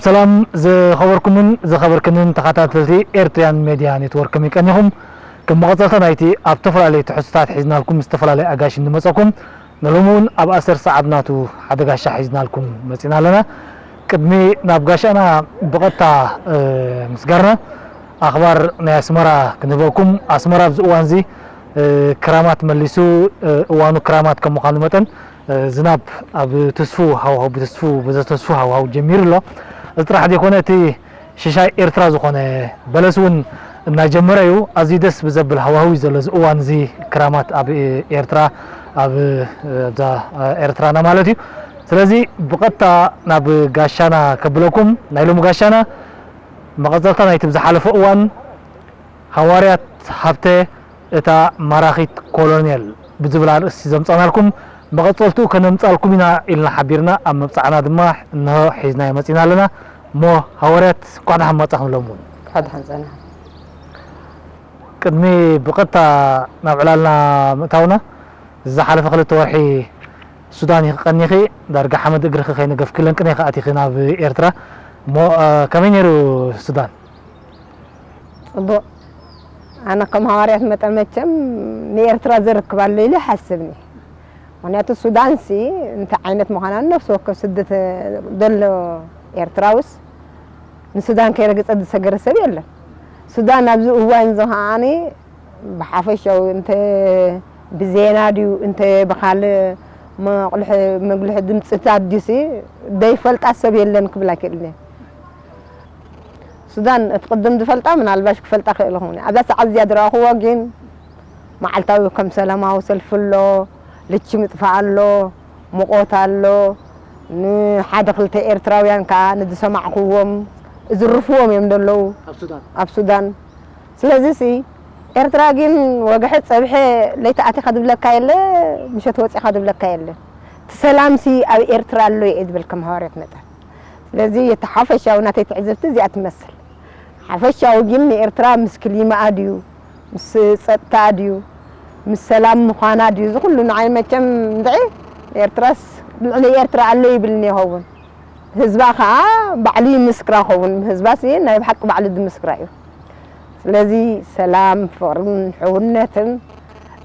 ሰላም ዝኸበርኩምን ዝኸበርክንን ተኸታተልቲ ኤርትርያን ሜድያ ኔትወርክ፣ ከመይ ቀኒኹም? ከም መቐጸልታ ናይቲ ኣብ ዝተፈላለዩ ትሕዝቶታት ሒዝናልኩም ዝተፈላለየ ኣጋይሽ እንመጸኩም፣ ንሎሚ እውን ኣብ ኣሰር ሰዓብ ናቱ ሓደ ጋሻ ሒዝናልኩም መጺና ኣለና። ቅድሚ ናብ ጋሻና ብቐጥታ፣ እ፣ ምስጋርና ኣኽባር ናይ ኣስመራ ክንህበኩም፣ ኣስመራ ኣብዚ እዋን እዚ፣ እ፣ ክራማት መሊሱ፣ እ፣ እዋኑ ክራማት ከም ምዃኑ መጠን፣ እ፣ ዝናብ ኣብ ትስፉ ሃዋህው፣ ብትስፉ፣ ብዘተስፉ ሃዋህው ጀሚሩ ኣሎ። እዚ ጥራሕ ዘይኮነ፣ እቲ ሽሻይ ኤርትራ ዝኾነ በለስ እውን እናጀመረ እዩ። ኣዝዩ ደስ ብዘብል ሃዋህው እዩ ዘሎ እዚ እዋን እዚ ክራማት ኣብ ኤርትራ፣ ኣብ፣ ኣብዛ ኤርትራና ማለት እዩ። ስለዚ ብቐጥታ ናብ ጋሻና ከብለኩም፣ ናይ ሎሚ ጋሻና መቐጸልታ ናይቲ ብዝሓለፈ እዋን ሃዋርያት ሃብተ እታ ማራኺት ኮሎኔል ብዝብል ኣርእስቲ ዘምጻናልኩም፣ መቐጸልትኡ ከነምጻልኩም ኢና ኢልና ሓቢርና፣ ኣብ መብጻዕና ድማ እንሆ ሒዝናዮ መጺና ኣለና። እሞ ሃዋርያት፣ እንኳዕ ደሓን መጻኹም። ሎም እውን እንኳዕ ደሓን ጸናሕ። ቅድሚ ብቐጥታ ናብ ዕላልና ምእታውና፣ ዝሓለፈ ክልተ ወርሒ ሱዳን ኢኺ ቀኒኺ፣ ዳርጋ ሓመድ እግርኺ ከይነገፍክለን ቅኔ ከኣቲኺ ናብ ኤርትራ። እሞ፣ እ፣ ከመይ ነይሩ ሱዳን? ጽቡቕ። ኣነ ከም ሃዋርያት መጠን መቸም ንኤርትራ ዘርክብ ኣሎ ኢለ ይሓስብኒ። ምኽንያቱ ሱዳንሲ እንታይ ዓይነት ምዃና ነፍሲ ወከፍ ስደት ዘሎ ኤርትራውስ ንሱዳን ከይረግጸ ዝሰገረ ሰብ የለን። ሱዳን ኣብዚ እዋን እዚ ከዓኒ ብሓፈሻዊ እንተ ብዜና ድዩ እንተ ብኻልእ መቕልሒ፣ መጉልሒ ድምፅታት ድዩሲ ዘይፈልጣ ሰብ የለን ክብል ኣይክእልን እየ። ሱዳን እቲ ቅድም ዝፈልጣ ምናልባሽ ክፈልጣ ክእል ይኸውን። ኣብዛ ሰዓት እዚኣ ዝረኣኽዎ ግን መዓልታዊ ከም ሰላማዊ ሰልፊ ኣሎ፣ ልቺ ምጥፋእ ኣሎ፣ ሙቖት ኣሎ። ንሓደ ክልተ ኤርትራውያን ከኣ ንዝሰማዕኽዎም ዝርፍዎም እዮም ዘለዉ ኣብ ሱዳን። ኣብ ሱዳን። ስለዚሲ ኤርትራ ግን ወግሐ ጸብሐ ለይቲ ኣቲኻ ዝብለካ የለ፣ ምሸት ወጺኻ ዝብለካ የለ። እቲ ሰላምሲ ኣብ ኤርትራ ኣሎ እየ ዝብል ከም ሃዋርያት መጠን። ስለዚ እቲ ሓፈሻዊ ናተይ ትዕዝብቲ እዚኣ ትመስል። ሓፈሻዊ ግን ንኤርትራ ምስ ክሊማኣ ድዩ፣ ምስ ጸጥታኣ ድዩ፣ ምስ ሰላም ምዃና ድዩ፣ እዚ ኩሉ ንዓይ መቸም እንድዒ ኤርትራስ ልዕሊ ኤርትራ ኣሎ ይብልኒ ይኸውን። ህዝባ ከኣ ባዕሉ ይምስክራ ይኸውን። ህዝባሲ ናይ ብሓቂ ባዕሉ ዝምስክራ እዩ። ስለዚ ሰላም፣ ፍቕርን ሕውነትን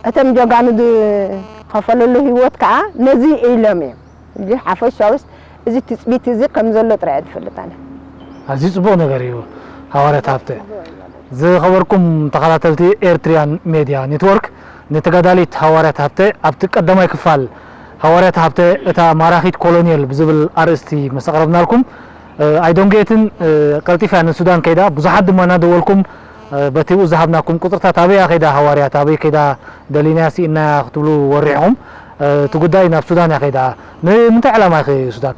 እቶም ጀጋኑ ዝኸፈለሉ ህይወት ከኣ ነዚ ኢሎም እዮም። እንጂ ሓፈሻውስ እዚ ትጽቢት እዚ ከም ዘሎ ጥራይ እየ ዝፈልጥ ኣነ። ኣዝዩ ጽቡቕ ነገር እዩ ሃዋርያት ሃብተ። ዝኸበርኩም ተኸታተልቲ ኤርትርያን ሜድያ ኔትወርክ፣ ንተጋዳሊት ሃዋርያት ሃብተ ኣብቲ ቀዳማይ ክፋል ሃዋርያት ሃብተ እታ ማራኺት ኮሎኔል ብዝብል ኣርእስቲ ምስ ኣቕረብናልኩም፣ እ፣ ኣይደንጎየትን፣ እ፣ ቀልጢፋ እያ ንሱዳን ከይዳ። ብዙሓት ድማ እናደወልኩም፣ እ፣ በቲ ብኡ ዝሃብናኩም ቁጽርታት ኣበይ እያ ከይዳ ሃዋርያት፣ ኣበይ ከይዳ ደሊናያ ስኢናያ ክትብሉ ወሪሕኹም። እ፣ እቲ ጉዳይ ናብ ሱዳን እያ ከይዳ። ንምንታይ ዕላማ ኢኺ ሱዳን?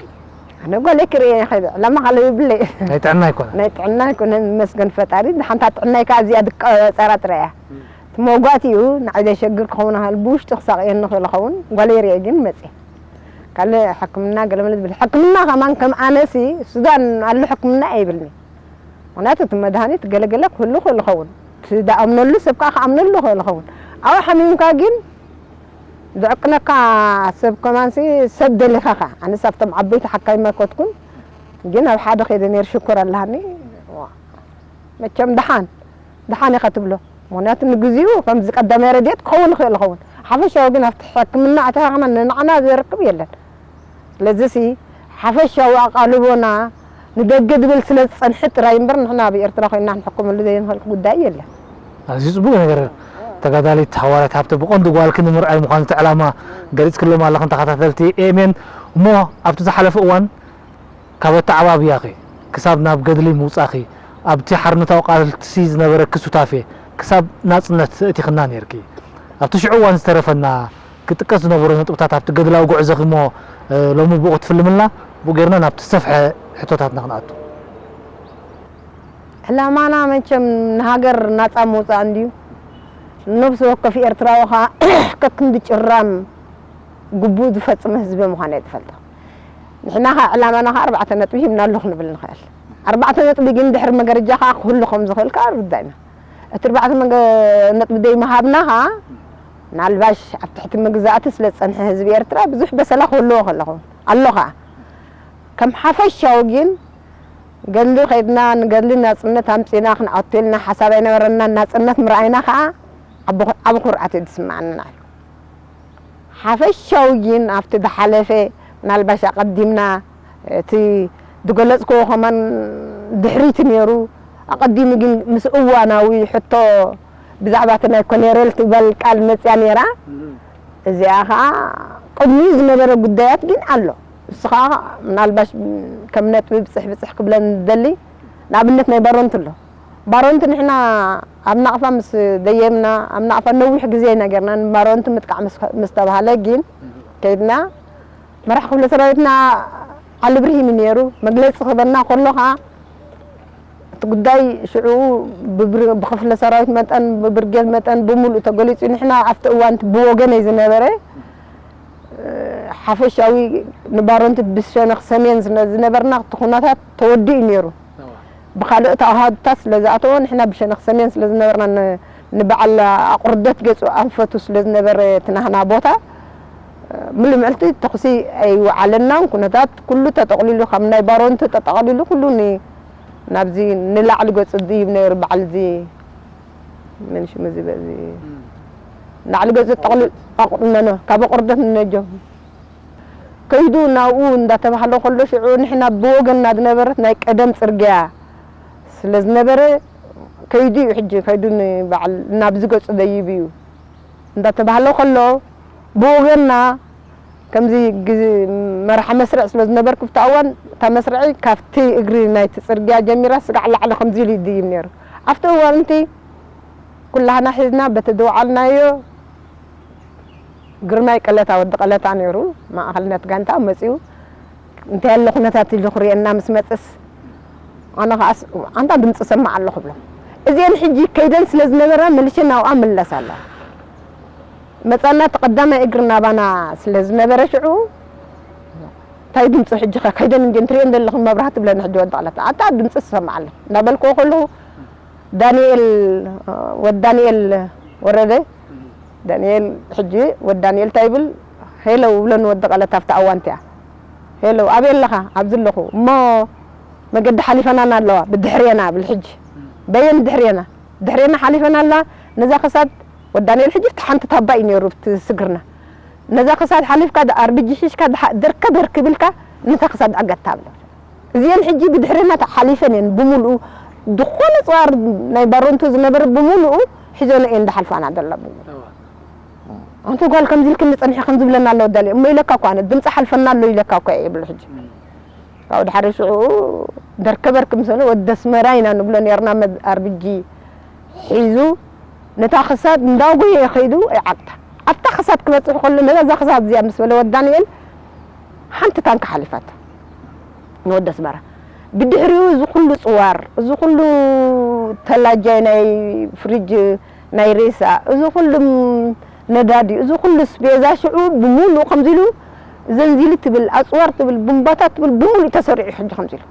ኣነ ጓለይ ክርኢ እየ ከይደ፣ ዕላማ ካልእ የብለይ። ናይ ጥዕና ኣይኮነን? ናይ ጥዕና ኣይኮነን፣ ይመስገን ፈጣሪ። ሓንታ ጥዕናይ ከኣ እዚኣ ዝቀጸራ ጥራይ እያ። እቲ መውጋእቲኡ ንዓይ ዘሸግር ክኸውን ይኽእል፣ ብውሽጡ ክሳቕየኒ ይኽእል ይኸውን፣ ጓለይ ርእየ ግን መጽየ። ካልእ ሕክምና ገለመለ ዝብል ሕክምና ከማን ከም ኣነሲ ሱዳን ኣሎ ሕክምና ኣይብልኒ። ምኽንያቱ እቲ መድሃኒት ገለገለ ክህሉ ይኽእል ይኸውን። እቲ ዝኣምነሉ ሰብ ከኣ ክኣምነሉ ይኽእል ይኸውን። ኣብኡ ሓሚምካ ግን ዝዕቅነካ ሰብ ከማንሲ ሰብ ደሊኻ ኢኻ። ኣነስ ኣብቶም ዓበይቲ ሓካይም ኣይኮትኩን፣ ግን ኣብ ሓደ ከይደ ነይሩ ሽኮር ኣለሃኒ። ዋ፣ መቸም ደሓን፣ ደሓን ኢኻ ትብሎ። ምኽንያቱ ንግዚኡ ከምዚ ቀዳማይ ረድኤት ክኸውን ይኽእል ይኸውን። ሓፈሻዊ ግን ኣብቲ ሕክምና ኣቲኻ ከማን ንዓና ዘርክብ የለን። ስለዚሲ ሓፈሻዊ ኣቓልቦና ንደገ ዝብል ስለ ዝጸንሐ ጥራይ እምበር ንሕና ኣብ ኤርትራ ኮይንና ክንሕከመሉ ዘይንኽእል ጉዳይ የለን። ኣዝዩ ጽቡቕ ነገር። ተጋዳሊት ሃዋርያት ሃብተ፣ ብቐንዱ ጓልኪ ንምርኣይ ምዃኑ እቲ ዕላማ ገሊጽክሎም ኣለኽን ተኸታተልቲ ኤኤምኤን። እሞ ኣብቲ ዝሓለፈ እዋን ካብ ኣተዓባብያኺ ክሳብ ናብ ገድሊ ምውጻእኺ፣ ኣብቲ ሓርነታዊ ቃልሲ ዝነበረኪ ሱታፌ ክሳብ ናጽነት እቲኽና ነይርኪ። ኣብቲ ሽዑ እዋን ዝተረፈና ክጥቀስ ዝነበሮ ነጥብታት ኣብቲ ገድላዊ ጉዕዞኺ እሞ፣ እ፣ ሎሚ ብኡ ክትፍልምልና፣ ብኡ ጌርና ናብቲ ዝሰፍሐ ሕቶታትና ክንኣቱ። ዕላማና መቸም ንሃገር ናጻ ምውጻእ እንድዩ። ነብሲ ወከፍ ኤርትራዊ ኸኣ ከክንዲ ጭራም ግቡእ ዝፈጽመ ህዝቢ ምዃኑ እየ ዝፈልጦ። ንሕና ኸኣ ዕላማና ኸኣ ኣርባዕተ ነጥቢ ሂብናሉ ክንብል ንኽእል። ኣርባዕተ ነጥቢ ግን ድሕሪ መገረጃ ኸኣ ክህሉ ከም ዝኽእል ከኣ ርዳእ ኢና። እቲ ኣርባዕተ መገ-፣ ነጥቢ ዘይምሃብና ኸኣ፣ ምናልባሽ ኣብ ትሕቲ መግዛእቲ ስለ ዝጸንሐ ህዝቢ ኤርትራ ብዙሕ በሰላ ክህልዎ ከሎ ኸውን ኣሎ ኸኣ። ከም ሓፈሻዊ ግን ገድሊ ከይድና ንገድሊ ናጽነት ኣምጺእና ክንኣቱ ኢልና ሓሳብ ኣይነበረናን። ናጽነት ምርኣይና ከኣ ዓቢ ዓቢ ኩርዓት እዩ ዝስምዓና ነይሩ። ሓፈሻዊ ግን ኣብቲ ዝሓለፈ ምናልባሽ ኣቐዲምና እቲ ዝገለጽክዎ ከማን ድሕሪት ነይሩ። ኣቐዲሙ ግን ምስ እዋናዊ ሕቶ ብዛዕባ እቲ ናይ ኮኔሬል ትበል ቃል መጽያ ነይራ። እዚኣ ኸኣ ቅድሚኡ ዝነበረ ጉዳያት ግን ኣሎ። እሱ ኸኣ ምናልባሽ ከም ነጥቢ ብጽሕ ብጽሕ ክብለን ዝደሊ ንኣብነት ናይ ባሮንት ኣሎ። ባሮንት ንሕና ኣብ ናቕፋ ምስ ደየምና ኣብ ናቕፋ ነዊሕ ግዜ ኢና ጌርና ንባሮንት ምጥቃዕ ምስ ምስ ተባህለ ግን ከይድና መራሕ ክፍለ ሰራዊትና ዓሊ ብርሂም ነይሩ መግለጺ ክበና ከሎ ኸኣ እቲ ጉዳይ ሽዑ ብብር- ብክፍለ ሰራዊት መጠን ብብርጌድ መጠን ብምሉእ ተገሊጹ። ንሕና ኣብቲ እዋን እቲ ብወገነይ ዝነበረ ሓፈሻዊ ንባሮንት ብሸነኽ ሰሜን ዝነ- ዝነበርና እቲ ኩነታት ተወዲኡ ነይሩ። ብኻልኦት ኣሃዱታት ስለ ዝኣተወ ንሕና ብሸነኽ ሰሜን ስለ ዝነበርና ን- ንበዓል ኣቑርደት ገጹ ኣንፈቱ ስለ ዝነበረ እቲ ናህና ቦታ ምሉእ ምዕልቲ ተኹሲ ኣይወዓለናን። ኩነታት ኩሉ ተጠቕሊሉ ካብ ናይ ባሮንት ተጠቓሊሉ ኩሉ ን- ናብዚ ንላዕሊ ገጹ ድይብ ነይሩ በዓል እዚ መን ሽሙ እዚ በዚ ላዕሊ ገጹ ጠቕሊሉ ኣቑርነኖ ካብ ኣቑርደት ንነጆ ከይዱ ናብኡ እንዳተባህለ ከሎ ሽዑ ንሕና ብወገንና ዝነበረት ናይ ቀደም ጽርግያ ስለ ዝነበረ ከይዱ እዩ ሕጂ ከይዱ ንበዓል ናብዚ ገጹ ደይብ እዩ እንዳተባህለ ከሎ ብወገንና ከምዚ ግዜ መርሓ መስርዕ ስለ ዝነበርኩ ኣብቲ እዋን እታ መስርዐይ ካብቲ እግሪ ናይቲ ጽርግያ ጀሚራ ስጋዕ ላዕሊ ከምዚ ኢሉ ይድይብ ነይሩ። ኣብቲ እዋን እቲ ኩላህና ሒዝና በቲ ዝወዓልናዮ ግርማይ ቀለታ ወዲ ቀለታ ነይሩ ማእኸልነት ጋንታ መጺኡ እንታይ ኣሎ ኩነታት ኢሉ ክርእየና ምስ መጽስ ኣነ ከኣስ ኣንታ ድምፂ ሰማዕ ኣለኹ ብሎ እዚአን ሕጂ ከይደን ስለ ዝነበራ መልሸ ናብኣ ምለስ ኣላ መፃና እቲ ቀዳማይ እግሪ ናባና ስለ ዝነበረ ሽዑ እንታይ ድምፂ ሕጂ ከ ከይደን እንዲ እንትሪኦ ዘለኹም መብራህቲ ብለን ሕጂ ወዳቕለት ኣታ ድምፂ ትሰማዕ ኣለ እናበልክዎ ከለኹ ዳንኤል ወድ ዳንኤል ወረደ ዳንኤል ሕጂ ወድ ዳንኤል እንታይ ይብል ሄለው ብሎ ንወዲ ቀለት ኣብቲ ኣዋንቲያ ሄለው ኣበይ ኣለኻ ኣብዚ ኣለኹ እሞ መገዲ ሓሊፈናና ኣለዋ ብድሕርየና ብል ሕጂ በየን ድሕርየና ድሕርየና ሓሊፈና ኣላ ነዛ ክሳድ ወድ ዳንኤል ሕጂ እቲ ሓንቲ ታባ እዩ ነይሩ ብቲ ስግርና ነዛ ክሳድ ሓሊፍካ ኣርቢጂ ሒዝካ ደርከ ደርክ ብልካ ነታ ክሳድ ዕገታ ብለ እዚአን ሕጂ ብድሕርና ተሓሊፈን እየን ብምሉኡ ዝኾነ ፅዋር ናይ ባሮንቱ ዝነበረ ብምሉኡ ሒዘን እየን ዝሓልፋና ዘላ ብምሉኡ ኣንተ ጓል ከምዚ ኢልክኒ ፀኒሐ ከም ዝብለና ኣሎ ወዳለ እሞ ኢለካ እኳ ኣነ ድምፂ ሓልፈና ኣሎ ኢለካ እኳ እየ ይብሉ ሕጂ ካብኡ ድሓደ ሽዑ ደርከበርክ ምሰለ ወዲ ኣስመራ ኢና ንብሎ ነርና ኣርብጂ ሒዙ ነታ ክሳድ እንዳጎየ ከይዱ ይዓግታ ኣብታ ክሳድ ክበፅሕ ከሎ ነዛ ክሳድ እዚኣ ምስ በለ ወዲ ዳንኤል ሓንቲ ታንኪ ሓሊፋታ ንወዲ ኣስመራ ብድሕሪኡ እዚ ኩሉ ፅዋር እዚ ኩሉ ተላጃይ ናይ ፍሪጅ ናይ ሬሳ እዚ ኩሉ ነዳዲ እዚ ኩሉ ስቤዛ ሽዑ ብሙሉእ ከምዚ ኢሉ ዘንዚሊ ትብል ኣፅዋር ትብል ቡምባታት ትብል ብሙሉእ ተሰሪዑ ሕጂ ከምዚ ኢሉ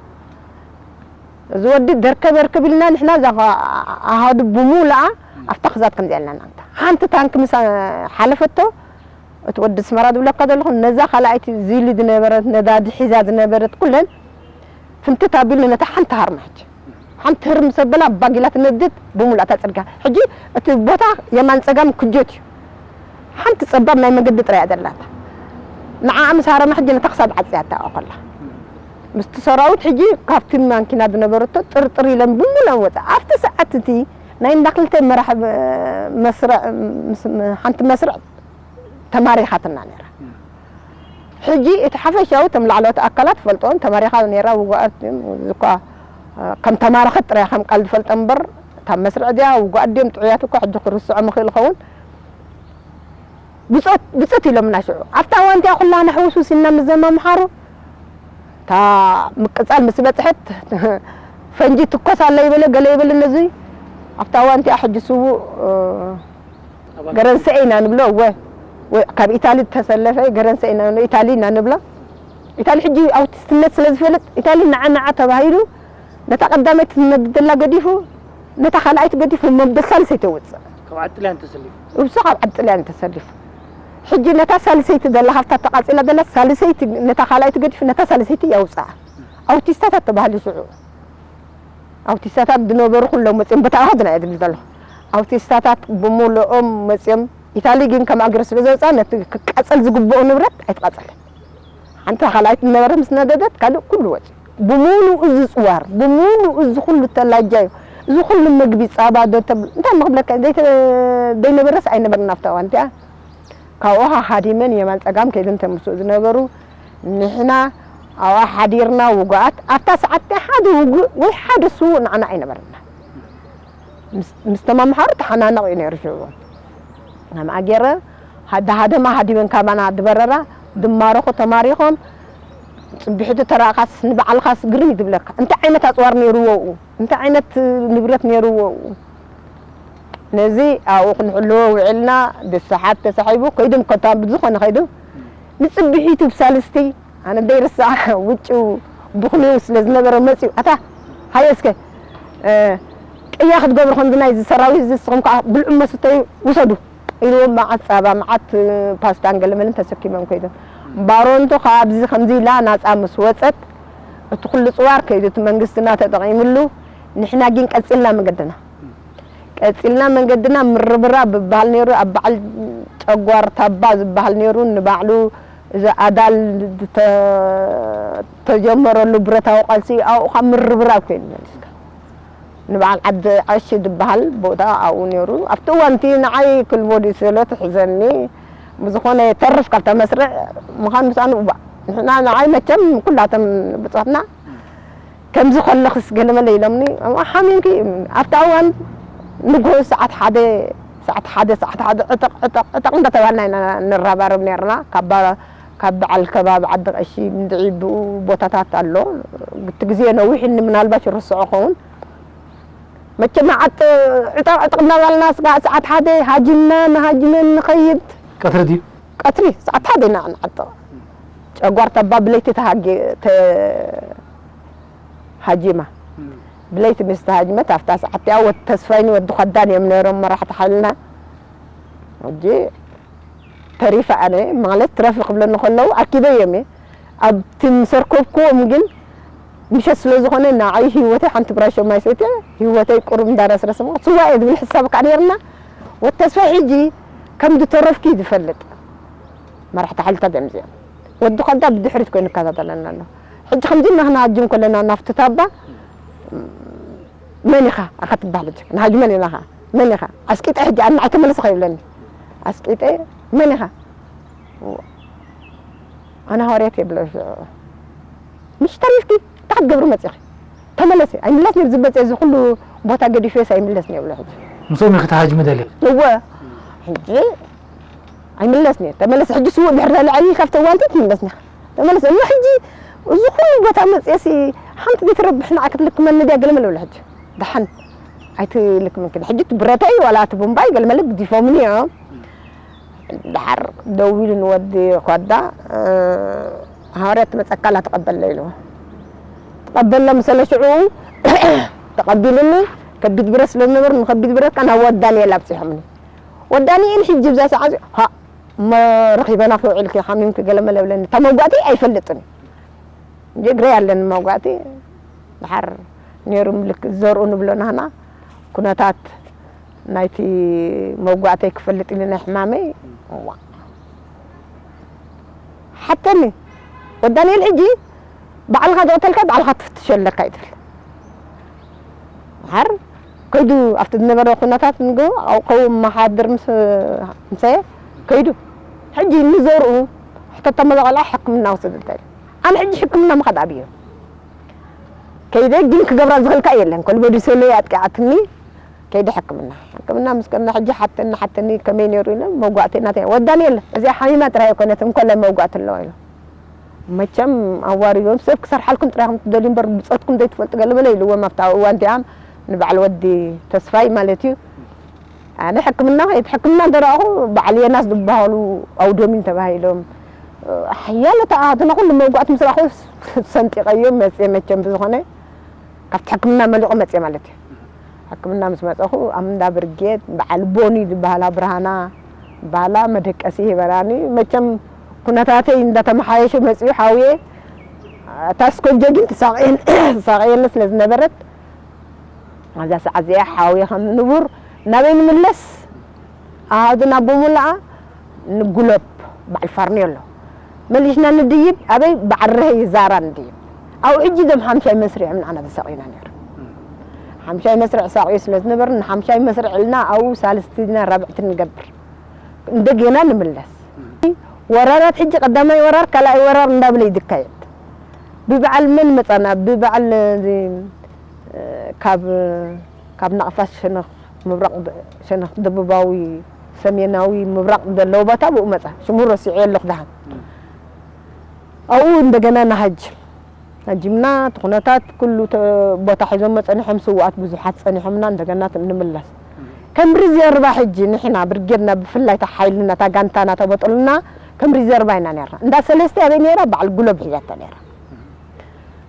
እዚ ወዲ ደርከብ ርክብ ኢልና ንሕና እዛ ኣሃዱ ብሙሉኣ ኣብታ ክዛት ከምዚ ኢልና ንኣምታ ሓንቲ ታንክ ምስ ሓለፈቶ እቲ ወዲ ኣስመራ ዝብለካ ዘለኹ ነዛ ካልኣይቲ ዚሊ ዝነበረት ነዳዲ ሒዛ ዝነበረት ኩለን ፍንትት ኣቢሉ ነታ ሓንቲ ሃርማ ሕጂ ሓንቲ ህርም ሰበላ ባጊላ ትነድድ ብሙሉእ እታ ፅርግያ ሕጂ እቲ ቦታ የማን ፀጋም ክጆት እዩ ሓንቲ ፀባብ ናይ መገዲ ጥራይ እያ ዘላታ ንዓኣ ምስ ሃረማ ሕጂ ነታ ክሳድ ዓፅያታ ከላ ምስቲ ሰራዊት ሕጂ ካብቲ ማንኪና ዝነበረቶ ጥርጥር ኢለን ብሙሉኣን ወፃ ኣብቲ ሰዓት እቲ ናይ እንዳ ክልተ መራሕ መስርዕ ሓንቲ መስርዕ ተማሪኻትና ነራ ሕጂ እቲ ሓፈሻዊ ተም ላዕለዎት ኣካላት ፈልጦን ተማሪኻ ነራ ውጉኣት እኳ ከም ተማረኸት ጥራይ ከም ቃል ዝፈልጠ እምበር እታ መስርዕ እዚኣ ውጉኣት ድዮም ጥዑያት እኳ ሕጂ ክርስዖም ይኽእል ይኸውን ብፆት ብፆት ኢሎምና ሽዑ ኣብታ እዋን እቲኣ ኩላና ሕውስውስ ኢልና ምስ ዘመምሓሩ እታ ምቅፃል ምስ በፅሐት ፈንጂ ትኮስ ኣለ ይበለ ገለ ይበለ ነዚ ኣብታ እዋን እቲኣ ሕጂ ስዉእ ገረንሰኤ ኢና ንብሎ እወ ካብ ኢታሊ ተሰለፈ ገረንሰኤ ኢና ንብሎ ኢታሊ ኢና ንብሎ ኢታሊ ሕጂ ኣውቲስትነት ስለ ዝፈልጥ ኢታሊ ንዓ ንዓ ተባሂሉ ነታ ቀዳመይቲ ትነድደላ ገዲፉ ነታ ካልኣይቲ ገዲፉ መበሳልሰይ ተውፅእ ካብ ዓዲ ጥልያን ተሰሊፉ እብሱ ካብ ዓዲ ጥልያን ተሰሊፉ ሕጂ ነታ ሳልሰይቲ ዘላ ካብታ ተቃፂላ ዘላ ሳልሰይቲ ነታ ካልኣይቲ ገዲፉ ነታ ሳልሰይቲ ያውፅኣ ኣውቲስታታት ተባህሉ ሽዑ ኣውቲስታታት ዝነበሩ ኩሎም መፅዮም በታ ኣሃድና እየ ዝብል ዘለኹ። ኣውቲስታታት ብምልኦም መፅዮም። ኢታሊ ግን ከም ኣገር ስለ ዘውፅኣ ነቲ ክቃፀል ዝግብኦ ንብረት ኣይተቃፀለን። ሓንቲ ካልኣይቲ ዝነበረ ምስ ነደደት ካልእ ኩሉ ወፅዩ። ብምሉኡ እዚ ፅዋር፣ ብምሉኡ እዚ ኩሉ ተላጃዩ፣ እዚ ኩሉ ምግቢ ፃባ ዶ ተብል እንታይ ምክብለካ ዘይተ- ዘይነበረስ ኣይነበረን ኣብታ እዋን እቲኣ። ካብኡ ሃዲመን የማን ፀጋም ከይደን ተምስኡ ዝነበሩ ንሕና ኣብኣ ሓዲርና ውጉኣት ኣብታ ሰዓት ሓደ ውጉእ ወይ ሓደ ስዉእ ንዓና ኣይነበረና። ምስ- ምስ ተማምሓሩ ተሓናነቕ እዩ ነይሩ ሽዑ። ከምኣ ገይረ ሃደ ሃደማ ሃዲመን ካባና ዝበረራ ዝማረኹ ተማሪኾም። ፅብሕቲ ተራእኻስ ንባዕልኻስ ግርም እዩ ዝብለካ። እንታይ ዓይነት ኣፅዋር ነይርዎ ኡ? እንታይ ዓይነት ንብረት ነይርዎ ኡ? ነዚ ኣብኡ ክንሕልዎ ውዕልና ብሰሓት ተሳሒቡ ከይዱ ምከታ ብዝኾነ ከይዱ ንፅብሒቱ ብሳልስቲ ኣነ ደይርሳዕ ውጭ ብኽሊው ስለ ዝነበረ መፅዩ ኣታ ሃየ እስከ ቅያ ክትገብሩ ከምዚ ናይዚ ሰራዊት እዚ ንስኹም ከዓ ብልዑ መስተዩ ውሰዱ ኢልዎም መዓት ፃባ መዓት ፓስታን ገለመልን ተሰኪሞም ከይዶም። ባሮንቶ ካብዚ ከምዚ ኢላ ናፃ ምስ ወፀት እቲ ኩሉ ፅዋር ከይዱ እቲ መንግስትና ተጠቒምሉ ንሕና ግን ቀፂልና መገድና ቀፂልና መንገድና ምርብራብ ዝበሃል ነይሩ ኣብ በዓል ጨጓር ታባ ዝበሃል ነይሩ ንባዕሉ እዚ ኣዳል ተጀመረሉ ብረታዊ ቃልሲ ኣብኡ ካብ ምርብራብ ኮይኑ መሊስካ ንበዓል ዓዲ ዓሺ ዝበሃል ቦታ ኣብኡ ነይሩ ኣብቲ እዋንቲ ንዓይ ክልቦዲ ስለ ትሕዘኒ ብዝኾነ የተርፍ ካብታ መስርዕ ምዃን ምሳኑ እዋእ ንሕና ንዓይ መቸም ኩላቶም ብፆትና ከምዚ ከለኽስ ገለመለ ኢሎምኒ ሓሚምኪ ኣብቲ እዋን ንግሆ ሰዓት ሓደ ሰዓት ሓደ ሰዓት ሓደ ዕጠቕ ዕጠቕ ዕጠቕ እንዳተባልና ኢና ንረባረብ ነርና ካብ በዓል ከባቢ ዓዲ ቀሺ እንድዒ ብኡ ቦታታት ኣሎ እቲ ግዜ ነዊሕ ኢልኒ ምናልባሽ ይርስዖ ኸውን መቸም ዓጥ ዕጠቕ ዕጠቕ እንዳባልና ስጋዕ ሰዓት ሓደ ሃጅምና ንሃጅመን ንኸይድ ቀትሪ ድዩ? ቀትሪ ሰዓት ሓደ ኢና ንዓጥቕ ጨጓርታ እባ ብለይቲ ተሃጊ ተሃጂማ ብለይቲ ምስ ተሃጅመት ኣብታ ሰዓት እቲኣ ወዲ ተስፋይን ወዲ ኸዳን እዮም ነይሮም መራሕቲ ሓይልና ሕጂ ተሪፈ ኣነ ማለት ትረፊ ክብለኒ ከለዉ ኣኪበዮም እየ ኣብቲ ምስ ኣርከብክዎም ግን ምሸት ስለ ዝኾነ ንዓይ ህይወተይ ሓንቲ ብራሾ ማይ ሰትየ ህይወተይ ቁሩብ እንዳረስረሰ ስዋ እየ ዝብል ሕሳብ ከዓ ነይርና ወዲ ተስፋይ ሕጂ ከም ዝተረፍኩ እዩ ዝፈልጥ መራሕቲ ሓይልታት እዮም እዚኦም ወዲ ኸዳ ብድሕሪት ኮይኑ ይከታተለና ኣሎ ሕጂ ከምዚ እና ክንሃጅም ከለና ናብቲ ታባ መን ኢኻ ኣኻ ትበሃል ሕጂ ክንሃጅመን ኢና ኸዓ መን ኢኻ ኣስቂጠ ሕጂ ኣብ ንዓይ ተመለስ ከይብለኒ ኣስቂጠ መን ኢኻ ኣነ ሃዋርያት የብለ ሽዑ ምሽ ተሪፍኪ እንታይ ክትገብሪ መፂኺ ተመለሲ ኣይምለስን እየ ዝበፀ እዚ ኩሉ ቦታ ገዲፈስ ኣይምለስን እየ ብሎ ሕጂ ምስኦም ኢኺ ተሃጅሚ ደልየ እወ ሕጂ ኣይምለስን እየ ተመለሲ ሕጂ ስዉእ ድሕር ተልዐሊ ካብቲ እዋንቲ ትምለስኒ ተመለሲ እሞ ሕጂ እዚ ኩሉ ቦታ መፅየሲ ሓንቲ ዘይትረብሕ ንዓ ክትልክመኒ ድያ ገለመለ ብሎ ሕጂ ደሓን ኣይትልክምን ክደ ሕጂ እቲ ብረተይ ዋላ እቲ ቡምባይ ገለመለ ግዲፎምኒ እዮም ድሓር ደዊሉ ንወዲ ኳዳ ሃዋርያ ትመፀካ ኣላ ተቐበልና ኢልዎ ተቐበልና ምሰለ ሽዑ ተቐቢሉኒ ከቢድ ብረት ስለ ዝነበሩ ንከቢድ ብረት ከዓ ናብ ወዲ ዳንኤል ኣብፂሖምኒ ወዲ ዳንኤል ሕጂ ብዛ ሰዓት እዚኦ ሃ እሞ ረኺበና ክውዕልኪ ሓሚምኪ ገለመለ ብለኒ እታ መውጋእቲ ኣይፈልጥን ጀግረይ ኣለኒ መውጋእቲ ድሓር ነይሩ ምልክት ዘርኡ ንብሎ ናህና ኩነታት ናይቲ መውጋእተይ ክፈልጥ ኢሉ ናይ ሕማመይ እዋ ሓተኒ ወዳንኤል ሕጂ ባዕልኻ ዝቐተልካ ባዕልኻ ትፍትሾ ኣለካ እዩ ትብል ድሓር ከይዱ ኣብቲ ዝነበረ ኩነታት ንግሆ ኣብኡ ከመሓድር ምስ ምሰየ ከይዱ ሕጂ ንዘርኡ ሕተቶ መዘቐልዓ ሕክምና ውሰድ እንታይ ኣነ ሕጂ ሕክምና ምኻድ ኣብዮ ከይደ ግን ክገብራ ዝኽእልካ የለን ኮልበዲ ሰለይ ኣጥቂዓትኒ ከይደ ሕክምና ሕክምና ምስ ከድና ሕጂ ሓተኒ ሓተኒ ከመይ ነይሩ ኢለ መጓእቲ ናተይ ወዳኒ የለ እዚኣ ሓሚማ ጥራይ ኣይኮነትን እንኮላይ መውጋእቲ ኣለዋ ኢሎም መቸም ኣዋሪዶም ሰብ ክሰርሓልኩም ጥራይ ከም ትደልዩ እምበር ብፆትኩም ዘይትፈልጡ ገለመለ ኢልዎም ኣብታ እዋን እቲኣ ንበዓል ወዲ ተስፋይ ማለት እዩ ኣነ ሕክምና ከይድ ሕክምና እንተረኣኹ በዓል የናስ ዝበሃሉ ኣውዶሚን ተባሂሎም ሓያሎ ተኣሃትና ኩሉ መውጋእቲ ምስ ረኣኹ ሰንጢቐዮም መፅየ መቸም ብዝኾነ ካብቲ ሕክምና መሊቑ መፅየ ማለት እዩ ሕክምና ምስ መፀኹ ኣብ እንዳ ብርጌድ በዓል ቦኒ ዝበሃላ ብርሃና በሃላ መደቀሲ ሂበናኒ መቸም ኩነታተይ እንዳተመሓየሸ መፅዩ ሓውየ እታ ስኮጀ ግን ትሳቐየኒ ስለ ዝነበረት ኣብዛ ሰዓት እዚኣ ሓዊ ከም ንቡር ናበይ ንምለስ? ኣሃዱና ብምሉኣ ንጉለብ በዓል ፋርኔሎ መሊስና ንድይብ። ኣበይ? በዓል ረህይ ዛራ ንድይብ። ኣብኡ ሕጂ እዞም ሓምሻይ መስርዕ ንዓና ተሳቒና ነይሩ። ሓምሻይ መስርዕ ሳቕዩ ስለ ዝነበር ንሓምሻይ መስርዕ ኢልና ኣብኡ ሳልስቲ ዲና ራብዕቲ ንገብር። እንደገና ንምለስ። ወራራት ሕጂ ቀዳማይ ወራር ካልኣይ ወራር እንዳበለ ይድካየድ። ብበዓል መን መጻና? ብበዓል እዚ፣ እ፣ ካብ ካብ ናቕፋ ሸነኽ ምብራቕ ሸነኽ ደቡባዊ ሰሜናዊ ምብራቕ ዘለዎ ቦታ ብኡ መጻ። ሽሙ ረሲዐ ኣለኹ ደሓን። ኣብኡ እንደገና ንሃጅም ሃጂምና እቲ ኩነታት ኩሉ ተ-፣ ቦታ ሒዞሞ ጸኒሖም፣ ስውኣት ብዙሓት ጸኒሖምና፣ እንደገና ት-፣ ንምለስ። ከም ሪዘርቫ ሕጂ ንሕና ብርጌድና ብፍላይ እታ ሓይልና እታ ጋንታና ተበጠሉና ከም ሪዘርቫ ኢና ነርና። እንዳ ሰለስተ ኣበይ ነራ? በዓል ጉለብ ሒዛታ ነራ።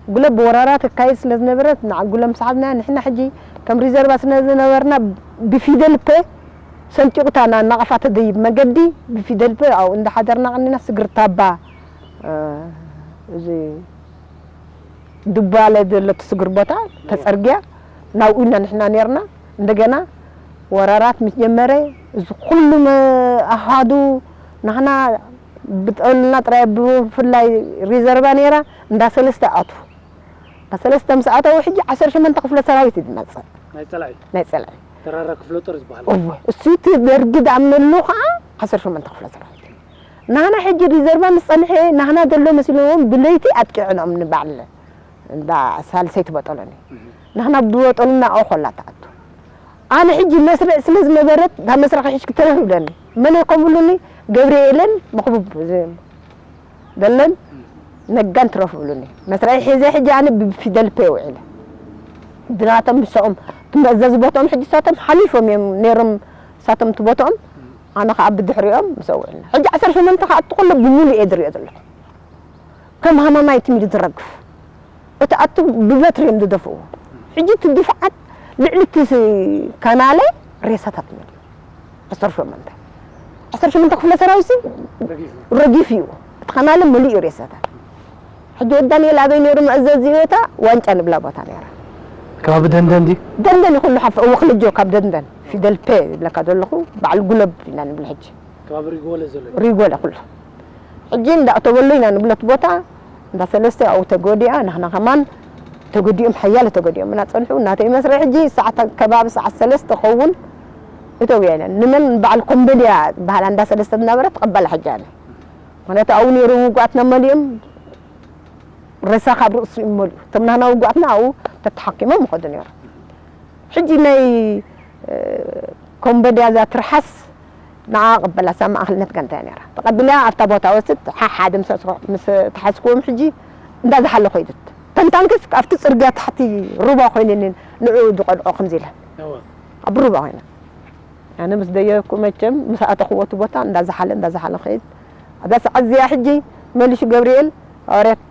ጉለብ ወራራ ተካይድ ስለ ዝነበረት ንዓ ጉለብ ሰሓብና ንሕና ሕጂ ከም ሪዘርቫ ስለ ዝነበርና ብፊደል ፐ ሰንጢቑታ ና-፣ ናቕፋ ተደይብ መገዲ ብፊደል ፐ ኣብኡ እንዳሓደርና ቀኒና ስግር ታባ፣ እ፣ እዚ ድባለ ዘለቱ ስግር ቦታ ተጸርግያ ናብኡ ኢና ንሕና ነርና። እንደገና ወራራት ምስ ጀመረ እዚ ኩሉ መ-፣ ኣሃዱ ናህና ብጠልና ጥራይ ብፍላይ ሪዘርቫ ነራ እንዳ ሰለስተ ኣቱ። እንዳ ሰለስተ ምስ ኣተው ሕጂ ዓሰርተ ሸሞንተ ክፍለ ሰራዊት እዩ ዝመጽእ። ናይ ጸላኢ? ናይ ጸላኢ። ተራራ ክፍለ ጦር ዝበሃል። እወ፣ እሱ እቲ ደርጊ ዝኣምነሉ ኸዓ ዓሰርተ ሸሞንተ ክፍለ ሰራዊት እዩ። ናህና ሕጂ ሪዘርቫ ምስ ጸንሐ ናህና ዘሎ መሲልዎም ብለይቲ ኣጥቂዕኖም ንባዕለ እንዳ ሳልሰይቲ በጠሎኒ። እህ። ናህና ብበጠሉና ኦኾላ ተኣቱ። ኣነ ሕጂ መስርዕ ስለ ዝነበረት እታ መስርዕ ክሕሽ ክተረፍ ይብለኒ። መን እኮም ብሉኒ? ገብርኤልን መኽቡብ ዝ-፣ ደለን ነጋን ትረፍ ብሉኒ። መስርዕ ሒዘ ሕጂ ኣነ ብፊደል ፔ ውዒለ። ድናቶም ምሳኦም ትመእዘዚ ቦትኦም ሕጂ ሳቶም ሓሊፎም እዮም ነይሮም ሳቶም ትቦትኦም። ኣነ ኸዓ ብድሕሪኦም ምስ ኣውዕልና። ሕጂ ዓሰርተ ሸሞንተ ኸዓ እቲ ኩሉ ብምሉእ እየ ዝሪኦ ዘለኹ። ከም ሃማማይ እቲ ሚሊ ዝረግፍ። እቲ ኣቱ ብበትሪ እዮም ዝደፍእዎ። ሕጂ እቲ ድፍዓት ልዕሊ እቲ ስ-፣ ካናለ ሬሳታት መሊኡ። ዓሰርተ ሸሞንተ። ዓሰርተ ሸሞንተ ክፍለ ሰራዊት ሲ ረጊፉ። ረጊፉ እዩ። እቲ ካናለ መሊኡ ሬሳታት። ሕጂ ወዲ ዳንኤል ኣበይ ነይሩ መእዘዚ ቦታ? ዋንጫ ንብላ ቦታ ነይራ። ከባቢ ደንደን ድዩ? ደንደን እዩ ኩሉ ሓፍ-፣ እወ ክልጆ ካብ ደንደን። ፊደል ፔ ይብለካ ዘለኹ፣ በዓል ጉለብ ኢና ንብል ሕጂ። ከባቢ ሪጎለ ዘሎ እዩ። ሪጎለ ኩሉ። ሕጂ እንዳእተወሉ ኢና ንብለት ቦታ፣ እንዳ ሰለስተ ኣብኡ ተጎዲኣ፣ ናህና ከማን ተጎዲኦም፣ ሓያለ ተጎዲኦም እና ጸንሑ። እናተይ መስርሒ ሕጂ ሰዓት፣ ከባቢ ሰዓት ሰለስተ ኸውን እተው ኢለን። ንመን በዓል ኮምበልያ በሃላ እንዳ ሰለስተ ዝነበረት ተቐባላ ሕጂ ኣነ። ምኽንያቱ ኣብኡ ነይሩ ውጉኣትና መሊኦም፣ ሬሳ ካብ ርእሱ እዩ መሊኡ። እቶም ናህና ውጉኣትና ኣብኡ ተተሓኪሞም ይኸዱ ነይሩ። ሕጂ ናይ፣ እ፣ ኮምበድያ እዛ ትርሓስ ንዓ ቀበላ፣ እሳ ማእኸልነት ጋንታ እያ ነይራ። ተቐቢላ ኣብታ ቦታ ወስድ፣ ሓሓደ ምስ፣ ምስ ተሓዝክዎም ሕጂ እንዳዝሓለ ኮይዱት። ተንታንክስ ኣብቲ ጽርግያ ታሕቲ ሩባ ኮይነን ንዕኡ ዝቐልዖ ከምዚ ኢለን። እወ። ኣብ ሩባ ኮይነን። ኣነ ምስ ደየብኩ መቸም፣ ምስ ኣተኽዎ እቲ ቦታ እንዳዝሓለ፣ እንዳዝሓለ ኸይድ። ኣብዛ ሰዓት እዚኣ ሕጂ መሊሹ ገብርኤል ሃዋርያት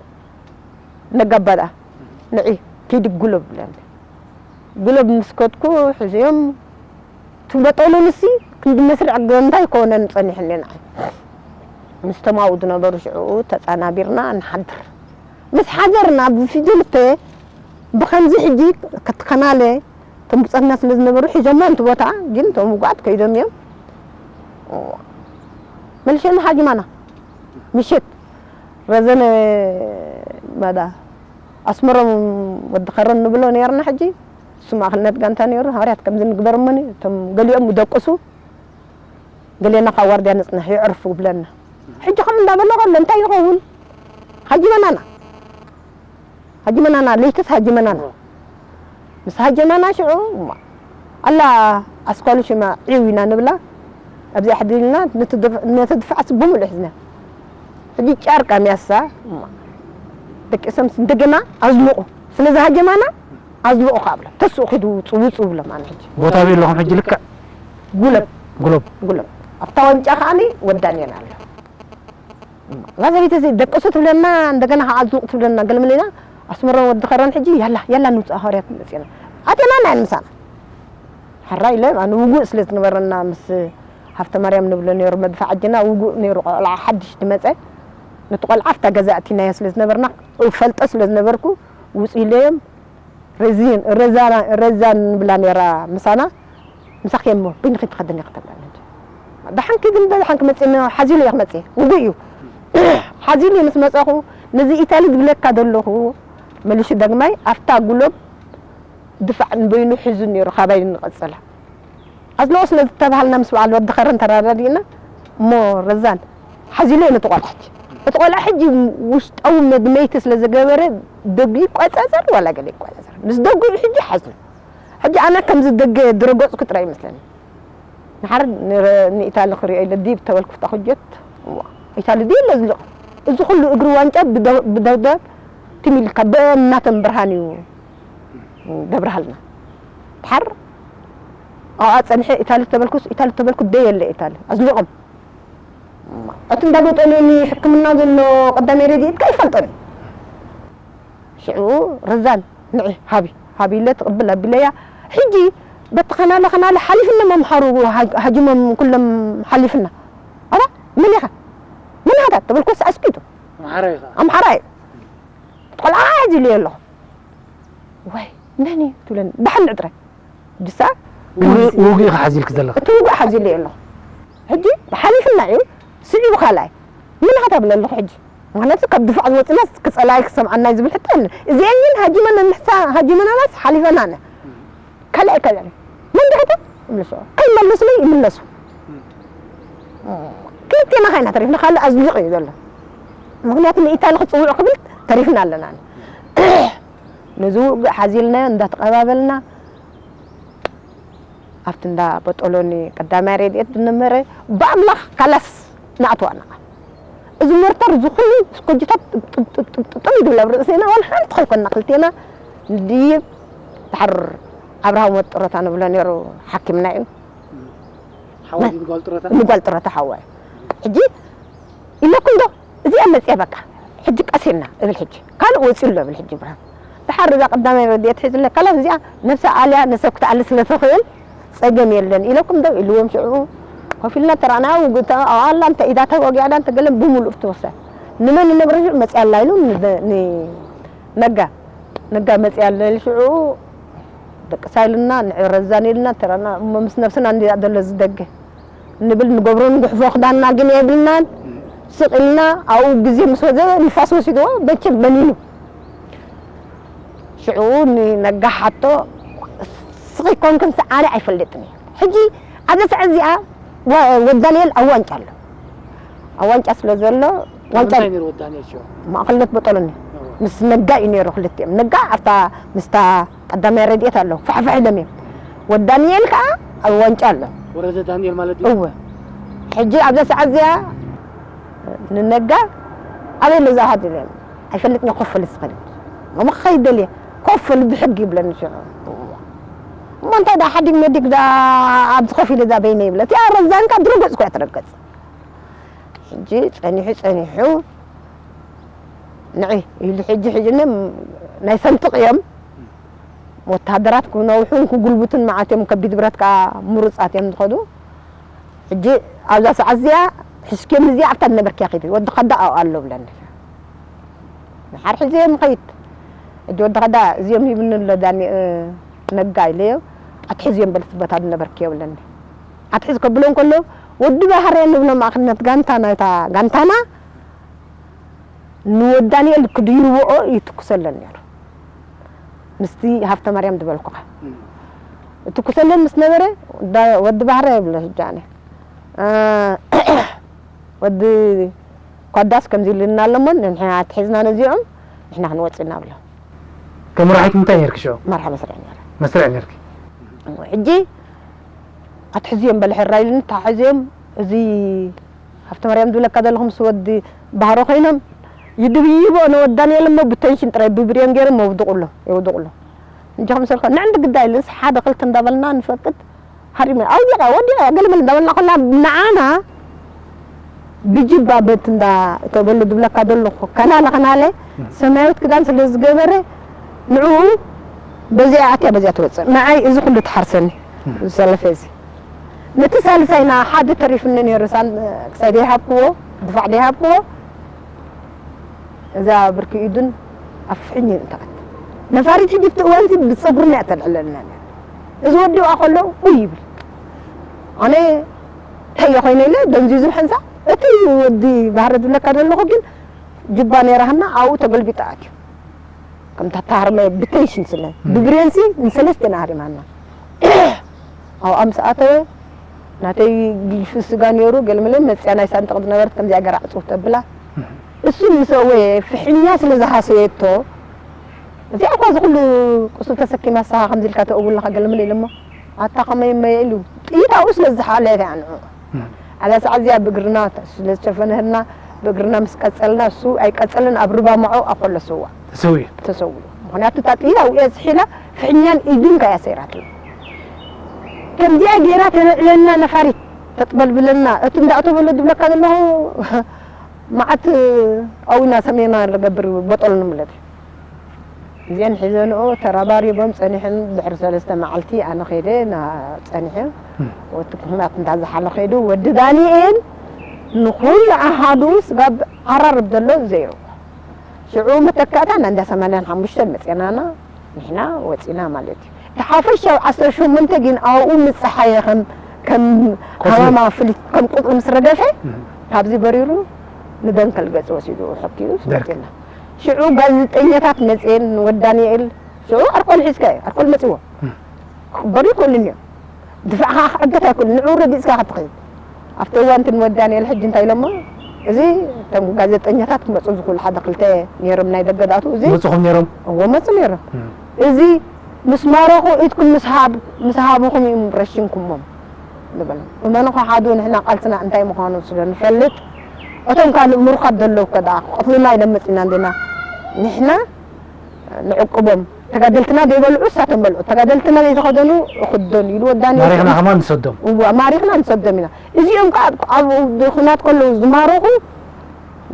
ነጋባዳ ንዒ ኪዲ ጉለብ ብለኒ። ጉለብ ምስ ከድኩ ሕዚኦም ትበጠሉ ንሲ ክንዲ መስርዕ ገንዳ ይኮነን ጸኒሕኒ ንዓይ። ምስቶም ኣብኡ ዝነበሩ ሽዑ ተጻናቢርና ንሓድር። ምስ ሓደርና ብፊደልተ ብኸምዚ ሕጂ ክትከናለ እቶም ብጸትና ስለ ዝነበሩ ሒዞሞ እንቲ ቦታ ግን እቶም ውጉኣት ከይዶም እዮም። መሊሸና ሃጅማና ምሽት ረዘነ መዳ ኣስመሮም ወዲ ኸረን ንብሎ ነይርና። ሕጂ እሱ ማእኸልነት ጋንታ ነይሩ። ሃዋርያት ከምዚ ንግበር እሞኒ እቶም ገሊኦም ይደቅሱ፣ ገሌና ካብ ዋርድያ ንጽንሕ ይዕርፉ ይብለና። ሕጂ ከም እንዳበሎ ከሎ እንታይ ይኸውን? ሃጅመናና። ሃጅመናና፣ ለይትስ ሃጅመናና። ምስ ሃጀናና ሽዑ፣ እማ፣ ኣላ ኣስኳሉ ሽማ ዒው ኢና ንብላ። ኣብዚኣ ሕዲልና ነቲ ድፍ-፣ ነቲ ድፋዕስ ብምሉእ ሒዝና። ሕጂ ጫርቃ ሚያሳ፣ እማ፣ ደቂሶም እንደገና ኣዝልቑ። ስለ ዝሃጀማና፣ ኣዝልቑ ካብ ብሎም። ተስኡ ኺዱ ውጹ፣ ውጹ ብሎም ኣነ ሕጂ። ቦታ ኣበይ ኣለኹም ሕጂ ልክዕ? ጉለብ። ጉለብ። ጉለብ። ኣብታ ዋንጫ ከኣኒ ወዳንየን ኣሎ። እዛ ሰበይቲ እዚ ደቅሱ ትብለና፣ እንደገና ከዓ ኣዝልቑ ትብለና፣ ገለመለ ኢላ፣ ኣስመሮም ወዲ ኸረን ሕጂ፣ ያላ፣ ያላ ንውፅእ፣ ሃዋርያት መፂና። ኣቴና ናይ ምሳና። ሕራይ ኢለ፣ ኣነ ውጉእ ስለ ዝነበረና፣ ምስ ሃብተ ማርያም ንብሎ ነይሩ፣ መድፋዕ ኣጀና፣ ውጉእ ነይሩ፣ ቆልዓ ሓድሽ ዝመፀ። ነቲ ቆልዓ ኣብታ ገዛ ኣእቲናዮ ስለ ዝነበርና፣ እፈልጦ ስለ ዝነበርኩ፣ ውፅ ኢለዮም፣ ረዚን ረዛን ረዛን ብላ ነራ ምሳና ምሳኺ እሞ ብንኺ ትኸድኒ ከተብላ ነጂ ደሓንኪ ግን ደሓንኪ መጽእና ሓዚሉ እየ ክመጽእ ውጉእ እዩ። ሓዚሉ ምስ መጸኹ ነዚ ኢታሊ ዝብለካ ዘለኹ መሊሹ ደግማይ ኣብታ ጉሎብ ድፋዕ ንበይኑ ሒዙ ነይሩ ካባይ ንቐጸላ ኣዝለኦ ስለ ዝተባሃልና ምስ በዓል ወዲ ኸረን ተራዳዲእና እሞ ረዛን ሓዚሉ እየ ነቲ ቆልዓ ሕጂ እቲ ቆልዓ ሕጂ ውሽጣዊ መድመይቲ ስለ ዝገበረ ደጉ ይቆጻጸር ዋላ ገለ ይቆጻጸር ምስ ደጉ እዩ ሕጂ ሓዝኑ ሕጂ ኣነ ከምዚ ደገ ድረገጽኩ ጥራይ ይመስለኒ ንሓር ንኢታሊ ክሪኦ ኢለ ዲብ ተበልኩ ፍታ ኩጀት ኢታሊ ድዩ ለዝልቕ እዚ ኩሉ እግሪ ዋንጫ ብደብደብ ትሚልካ በእምናተን ብርሃን እዩ ደብርሃልና ድሓር ኣብኣ ጸኒሐ ኢታሊ ተበልኩስ ኢታሊ ተበልኩ ደየለ ኢታሊ ኣዝሊቖም እቲ እንዳመጠሉኒ ሕክምና ዘሎ ቀዳማይ ረድኤትካ ይፈልጦን ሽዑ ረዛን ንዒ ሃቢ ሃቢ ኢለ ትቕብል ኣቢለያ ሕጂ በቲ ኸናለ ኸናለ ሓሊፍና መምሃሩ ሃጅሞም ኩሎም ሓሊፍና ኣባ መን ኢኻ መን ኢኻ ተበልኩስ ኣስኪቱ ኣምሓራ እዩ ኣምሓራ እዩ ቆልዓ ሕዚ ኢለ ኣለኹ ወይ መን እዩ ትብለኒ ዳሕኒ ጥራይ ድሳ ውግእ ኢኻ ሓዚልክ ዘለኻ እቲ ውግእ ሓዚለ ኣለኹ ሕጂ ሓሊፍና እዩ ስዒቡ ካልኣይ ምን ኢኻ ተብል ኣለኹ ሕጂ ምክንያቱ ካብ ድፋዕ ዝወፅና ክፀላኢ ክሰምዓና እዩ ዝብል ሕቶ የለን እዚአን ግን ሃጂመን ንሕሳ ሃጂመናናስ ሓሊፈናነ ካልኣይ ካልኣይ መን ድሕቶ ይምልሶ ከይመልስሉ ይምለሱ ክልቴና ካይና ተሪፍና ካልእ ኣዝሊቕ እዩ ዘሎ ምክንያቱ ንኢታሊ ክፅውዕ ክብል ተሪፍና ኣለና ነዚ ውግእ ሓዚልናዮ እንዳተቐባበልና ኣብቲ እንዳ በጦሎኒ ቀዳማይ ረድኤት ዝነበረ ብኣምላኽ ካላስ ንኣትዋ ነቓ እዚ ሞርተር እዚ ኩሉ ስኮጅታት ጥጥጥጥጥም ይብል ኣብ ርእስና ዋላ ሓንቲ ከይኮንና ክልቴና ንድይብ ድሓር ኣብርሃም ወጥሮታ ንብሎ ነይሩ ሓኪምና እዩ ሓዋይ ድዩ ንጓል ጥሮታ ንጓል ጥሮታ ሓዋይ ሕጂ ኢለኩም ዶ እዚኣ መፅያ በቃ ሕጂ ቀሲና እብል ሕጂ ካልእ ወፂኡ ኣሎ እብል ሕጂ ብርሃን ድሓር እዛ ቀዳማይ ረድኤት ሒዝለ ካላት እዚኣ ነብሳ ኣልያ ንሰብ ክትኣሊ ስለ ትኽእል ፀገም የለን ኢለኩም ዶ ኢልዎም ሽዑ ኮፍ ኢልና ተራእና ውግእታ ኣላ እንተ ኢዳ ተወጊኣላ እንተ ገለ ብምሉእ ትወሰድ ንመን ንነግሮ ሽዑ መፅያ ኣላ ኢሉ ነጋ ነጋ መፅያ ኣለ ሽዑ ደቂ ሳይልና ንዕረዛን ኢልና ተራና እሞ ምስ ነብስና እንዲያ ዘሎ ዝደገ ንብል ንገብሮ ንጉሕፎ ክዳንና ግን የብልናን ስቕ ኢልና ኣብኡ ግዜ ምስ ወዘ ንፋስ ወሲድዎ በቸ በኒኑ ሽዑ ንነጋ ሓቶ ስቕ ይኮንክን ሰዓሪ ኣይፈልጥን እየ ሕጂ ኣብዚ ሰዓት እዚኣ ወ- ወድ ዳንኤል ኣብ ዋንጫ ኣሎ ኣብ ዋንጫ ስለ ዘሎ ዋንጫ እንታይ ነይሩ ወዳኒ እሺ ማእኸልነት በጠሎኒ እዎ። ምስ ነጋ እዩ ነይሩ ክልቲኦም ነጋ ኣብታ ምስታ ቀዳማይ ረድኤት ኣሎ ፋሕፋሕ ኢሎም እዮም ወድ ዳንኤል ከዓ ኣብ ዋንጫ ኣሎ ወረደ ዳንኤል ማለት እዩ እወ ሕጂ ኣብዛ ሰዓት እዚኣ ንነጋ ኣበይ ኣሎ ዝኣሃድ ኢለ ኣይፈልጥን ኮፍ በል ዝኽእል እሞ ከይደልየ ኮፍ በል ብሕጊ ይብለኒ ሽዑ እሞ እንታይ ዳ ሓዲግ መዲግ ዳ ኣብዚ ኮፍ ኢለ እዛ በይነ ይብለ እቲኣ ረዛንካ ድረገጽ ኮያ ትረገጽ ሕጂ ጸኒሑ ጸኒሑ ንዒ ኢሉ ሕጂ ሕጂ ናይ ሰንጥቕ እዮም ወተሃደራት ክነውሑን ክጉልብቱን መዓት እዮም ከቢድ ብረት ከዓ ምሩፃት እዮም ዝኸዱ ሕጂ ኣብዛ ሰዓት እዚኣ ሕስኪም እዚኣ ኣብታ ዝነበርክያ ኪዲ ወዲ ከዳ ኣብኣ ኣሎ ብለኒ ንሓር ሕዚ እዮም ኸይድ ሕጂ ወዲ ከዳ እዚኦም ሂብኒ ኣሎ ዳኒ ነጋ ኢለዮ ኣትሕዝዮም በልቲ ቦታ ዝነበርክዮ ብለኒ ኣትሕዝ ከብሎ እንከሎ ወዲ ባህርያ ንብሎ ማእኸልነት ጋንታ ናይታ ጋንታና ንወዳንኤል ክድይብኦ ይትኩሰለን ነይሩ ምስቲ ሃፍተ ማርያም ዝበልኩኻ እትኩሰለን ምስ ነበረ ወዲ ባህርያ ይብሎ ህጃነ ወዲ ኳዳስ ከምዚ ኢልና ኣለሞን ንሕና ኣትሒዝና ነዚኦም ንሕና ክንወፅእ ኢና ብሎ ከም መራሒት እንታይ ነርኪ ሽዑ? መርሓ መስርዕ ነረ። መስርዕ ነርኪ። ሕጂ ኣትሕዝዮም በለ ሕራ ኢሉኒ ተሓሕዝዮም እዚ ሃፍተ ማርያም ዝብለካ ዘለኹ ምስ ወዲ ባህሮ ኮይኖም ይድብይቦ ነወዳንኤል እሞ ብተንሽን ጥራይ ብብርዮም ገይሮም መውድቑሎ የውድቑሎ እንጂ ከምሰልከ ንዕንዲ ግዳ ኢልስ ሓደ ክልተ እንዳበልና ንፈቅድ ሃሪመ ኣውዲቐ ወዲቐ ገለመለ እንዳበልና ከላ ንዓና ብጅባ በቲ እንዳ እተበሉ ድብለካ ደለኹ ከናለ ከናለ ሰማያዊት ክዳን ስለ ዝገበረ ንዕኡ በዚኣ ኣትያ በዚኣ ትወፅእ ንዓይ እዚ ኩሉ ትሓርሰኒ ዝሰለፈ እዚ ነቲ ሳልሳይና ሓደ ተሪፍኒ ነይሩ ክሳይ ደይሃብክዎ ድፋዕ ደይሃብክዎ እዛ ብርኪ ኢዱን ኣፍሕኝ እንተኣት ነፋሪት ሕጂ ኣብቲ እዋን እዚ ብፀጉርና እያ ተልዕለልና። እዚ ወዲ ይብኣ ከሎ ውይ ይብል። ኣነ እንታይ እየ ኮይነ ኢለ ደንዚዙ ሓንሳእ እቲ ወዲ ባህረ ዝብለካ ዘለኹ ግን ጅባ ነይራህና ኣብኡ ተገልቢጣ ኣትዩ። ከምታ ታህርመ ብቴንሽን ስለ ብብሬንሲ ንሰለስተ ኢና ሃሪማና። ኣብኣ ምስ ኣተወ ናተይ ግልፊ ስጋ ነይሩ። ገለመለ መፅያ ናይ ሳንጠቕ ዝነበረት ከምዚኣ ገራ ዕፅው ተብላ። እሱ ምስ ኣወየ ፍሕኛ ስለ ዝሃሰየቶ እዚኣ እኳ እዚ ኩሉ ቁስል ተሰኪማ ንስኻ ከምዚ ኢልካ ተእውለኻ ገለመለ ኢለ እሞ ኣታ ከመይ መየ ኢሉ ጥይት ኣብኡ ስለ ዝሓለፈ ኣንዑ ኣብዛ ሰዓት እዚኣ ብእግርና ስለ ዝሸፈነህልና ብእግርና ምስ ቀጸልና እሱ ኣይቀጸልን ኣብ ርባ ማዖ ኣብ ከሎ ስዋ ተሰውዩ። ተሰውዩ። ምኽንያቱ እታ ጥይት ኣብኡ እያ ዝሒላ ፍሕኛን ኢዱን ከያ ሰይራትሉ። ከምዚኣ ጌራ ተነዕለና ነፋሪት ተጥበልብለና እቲ እንዳእተወ በሎ ዝብለካ ዘለኹ መዓት ኣዊና ሰሜና ንገብር ቦጦል ንምለት እዩ። እዚአን ሒዘንኦ ተረባሪቦም ጸኒሐን ድሕሪ ሰለስተ መዓልቲ ኣነ ኸይደ ና ጸኒሐ ወቲ ኩናት እንዳ ዝሓለ ኸይዱ ወዲ ዳንኤል ንኹሉ ኣሃዱ ስጋብ ዓራርብ ዘሎ ዘይሩ ሽዑ መተካእታ እንዳ ሰማንያን ሓሙሽተን መጽናና ንሕና ወጺና ማለት እዩ። እቲ ሓፈሻዊ ዓሰርተ ሸሞንተ ግን ኣብኡ ምጽሓየ ከም ከም ሃማማ ፍሊት ከም ቁጥሩ ምስ ረገፈ ካብዚ በሪሩ ንደንከል ገጽ ወሲዱ ሕኪኡ ወጺና። ሽዑ ጋዜጠኛታት መጽኤን ወዲ ዳንኤል ሽዑ ኣርቆል ሒዝካ እዩ ኣርቆል መጽዎ በሪ ኮልን እዮም ድፋዕኻ ክዕገት ኣይኮን ንዑ ረጊጽካ ክትኸይድ ኣብቲ እዋን እቲ ንወዲ ዳንኤል ሕጂ እንታይ ኢሎሞ እዚ እቶም ጋዜጠኛታት ክመጹ ዝኽእሉ ሓደ ክልተ ነይሮም ናይ ደገ ዳቱ እዚ መጽኹም ነይሮም እዎ መጹ ነይሮም እዚ ምስ ማረኹ ኢድኩም ምስ ሃብ ምስ ሃብኹም እዮም ረሽንኩሞም ንበሎም እመንኹ ሓዱ ንሕና ቃልስና እንታይ ምዃኑ ስለ ንፈልጥ እቶም ካልእ ምሩኻት ዘለዉ ከ ደኣ ክቐትሉና ኢሎም መጺና እንዲና ንሕና ንዕቅቦም ተጋደልትና ዘይበልዑ እሳቶም በልዑ ተጋደልትና ዘይተኸደኑ እኽደኑ ኢሉ ወዳኒ ማሪኽና ከማን ንሰዶም እዋ ማሪኽና ንሰዶም ኢና እዚኦም ከዓ ኣብ ኩናት ከለዉ ዝማረኹ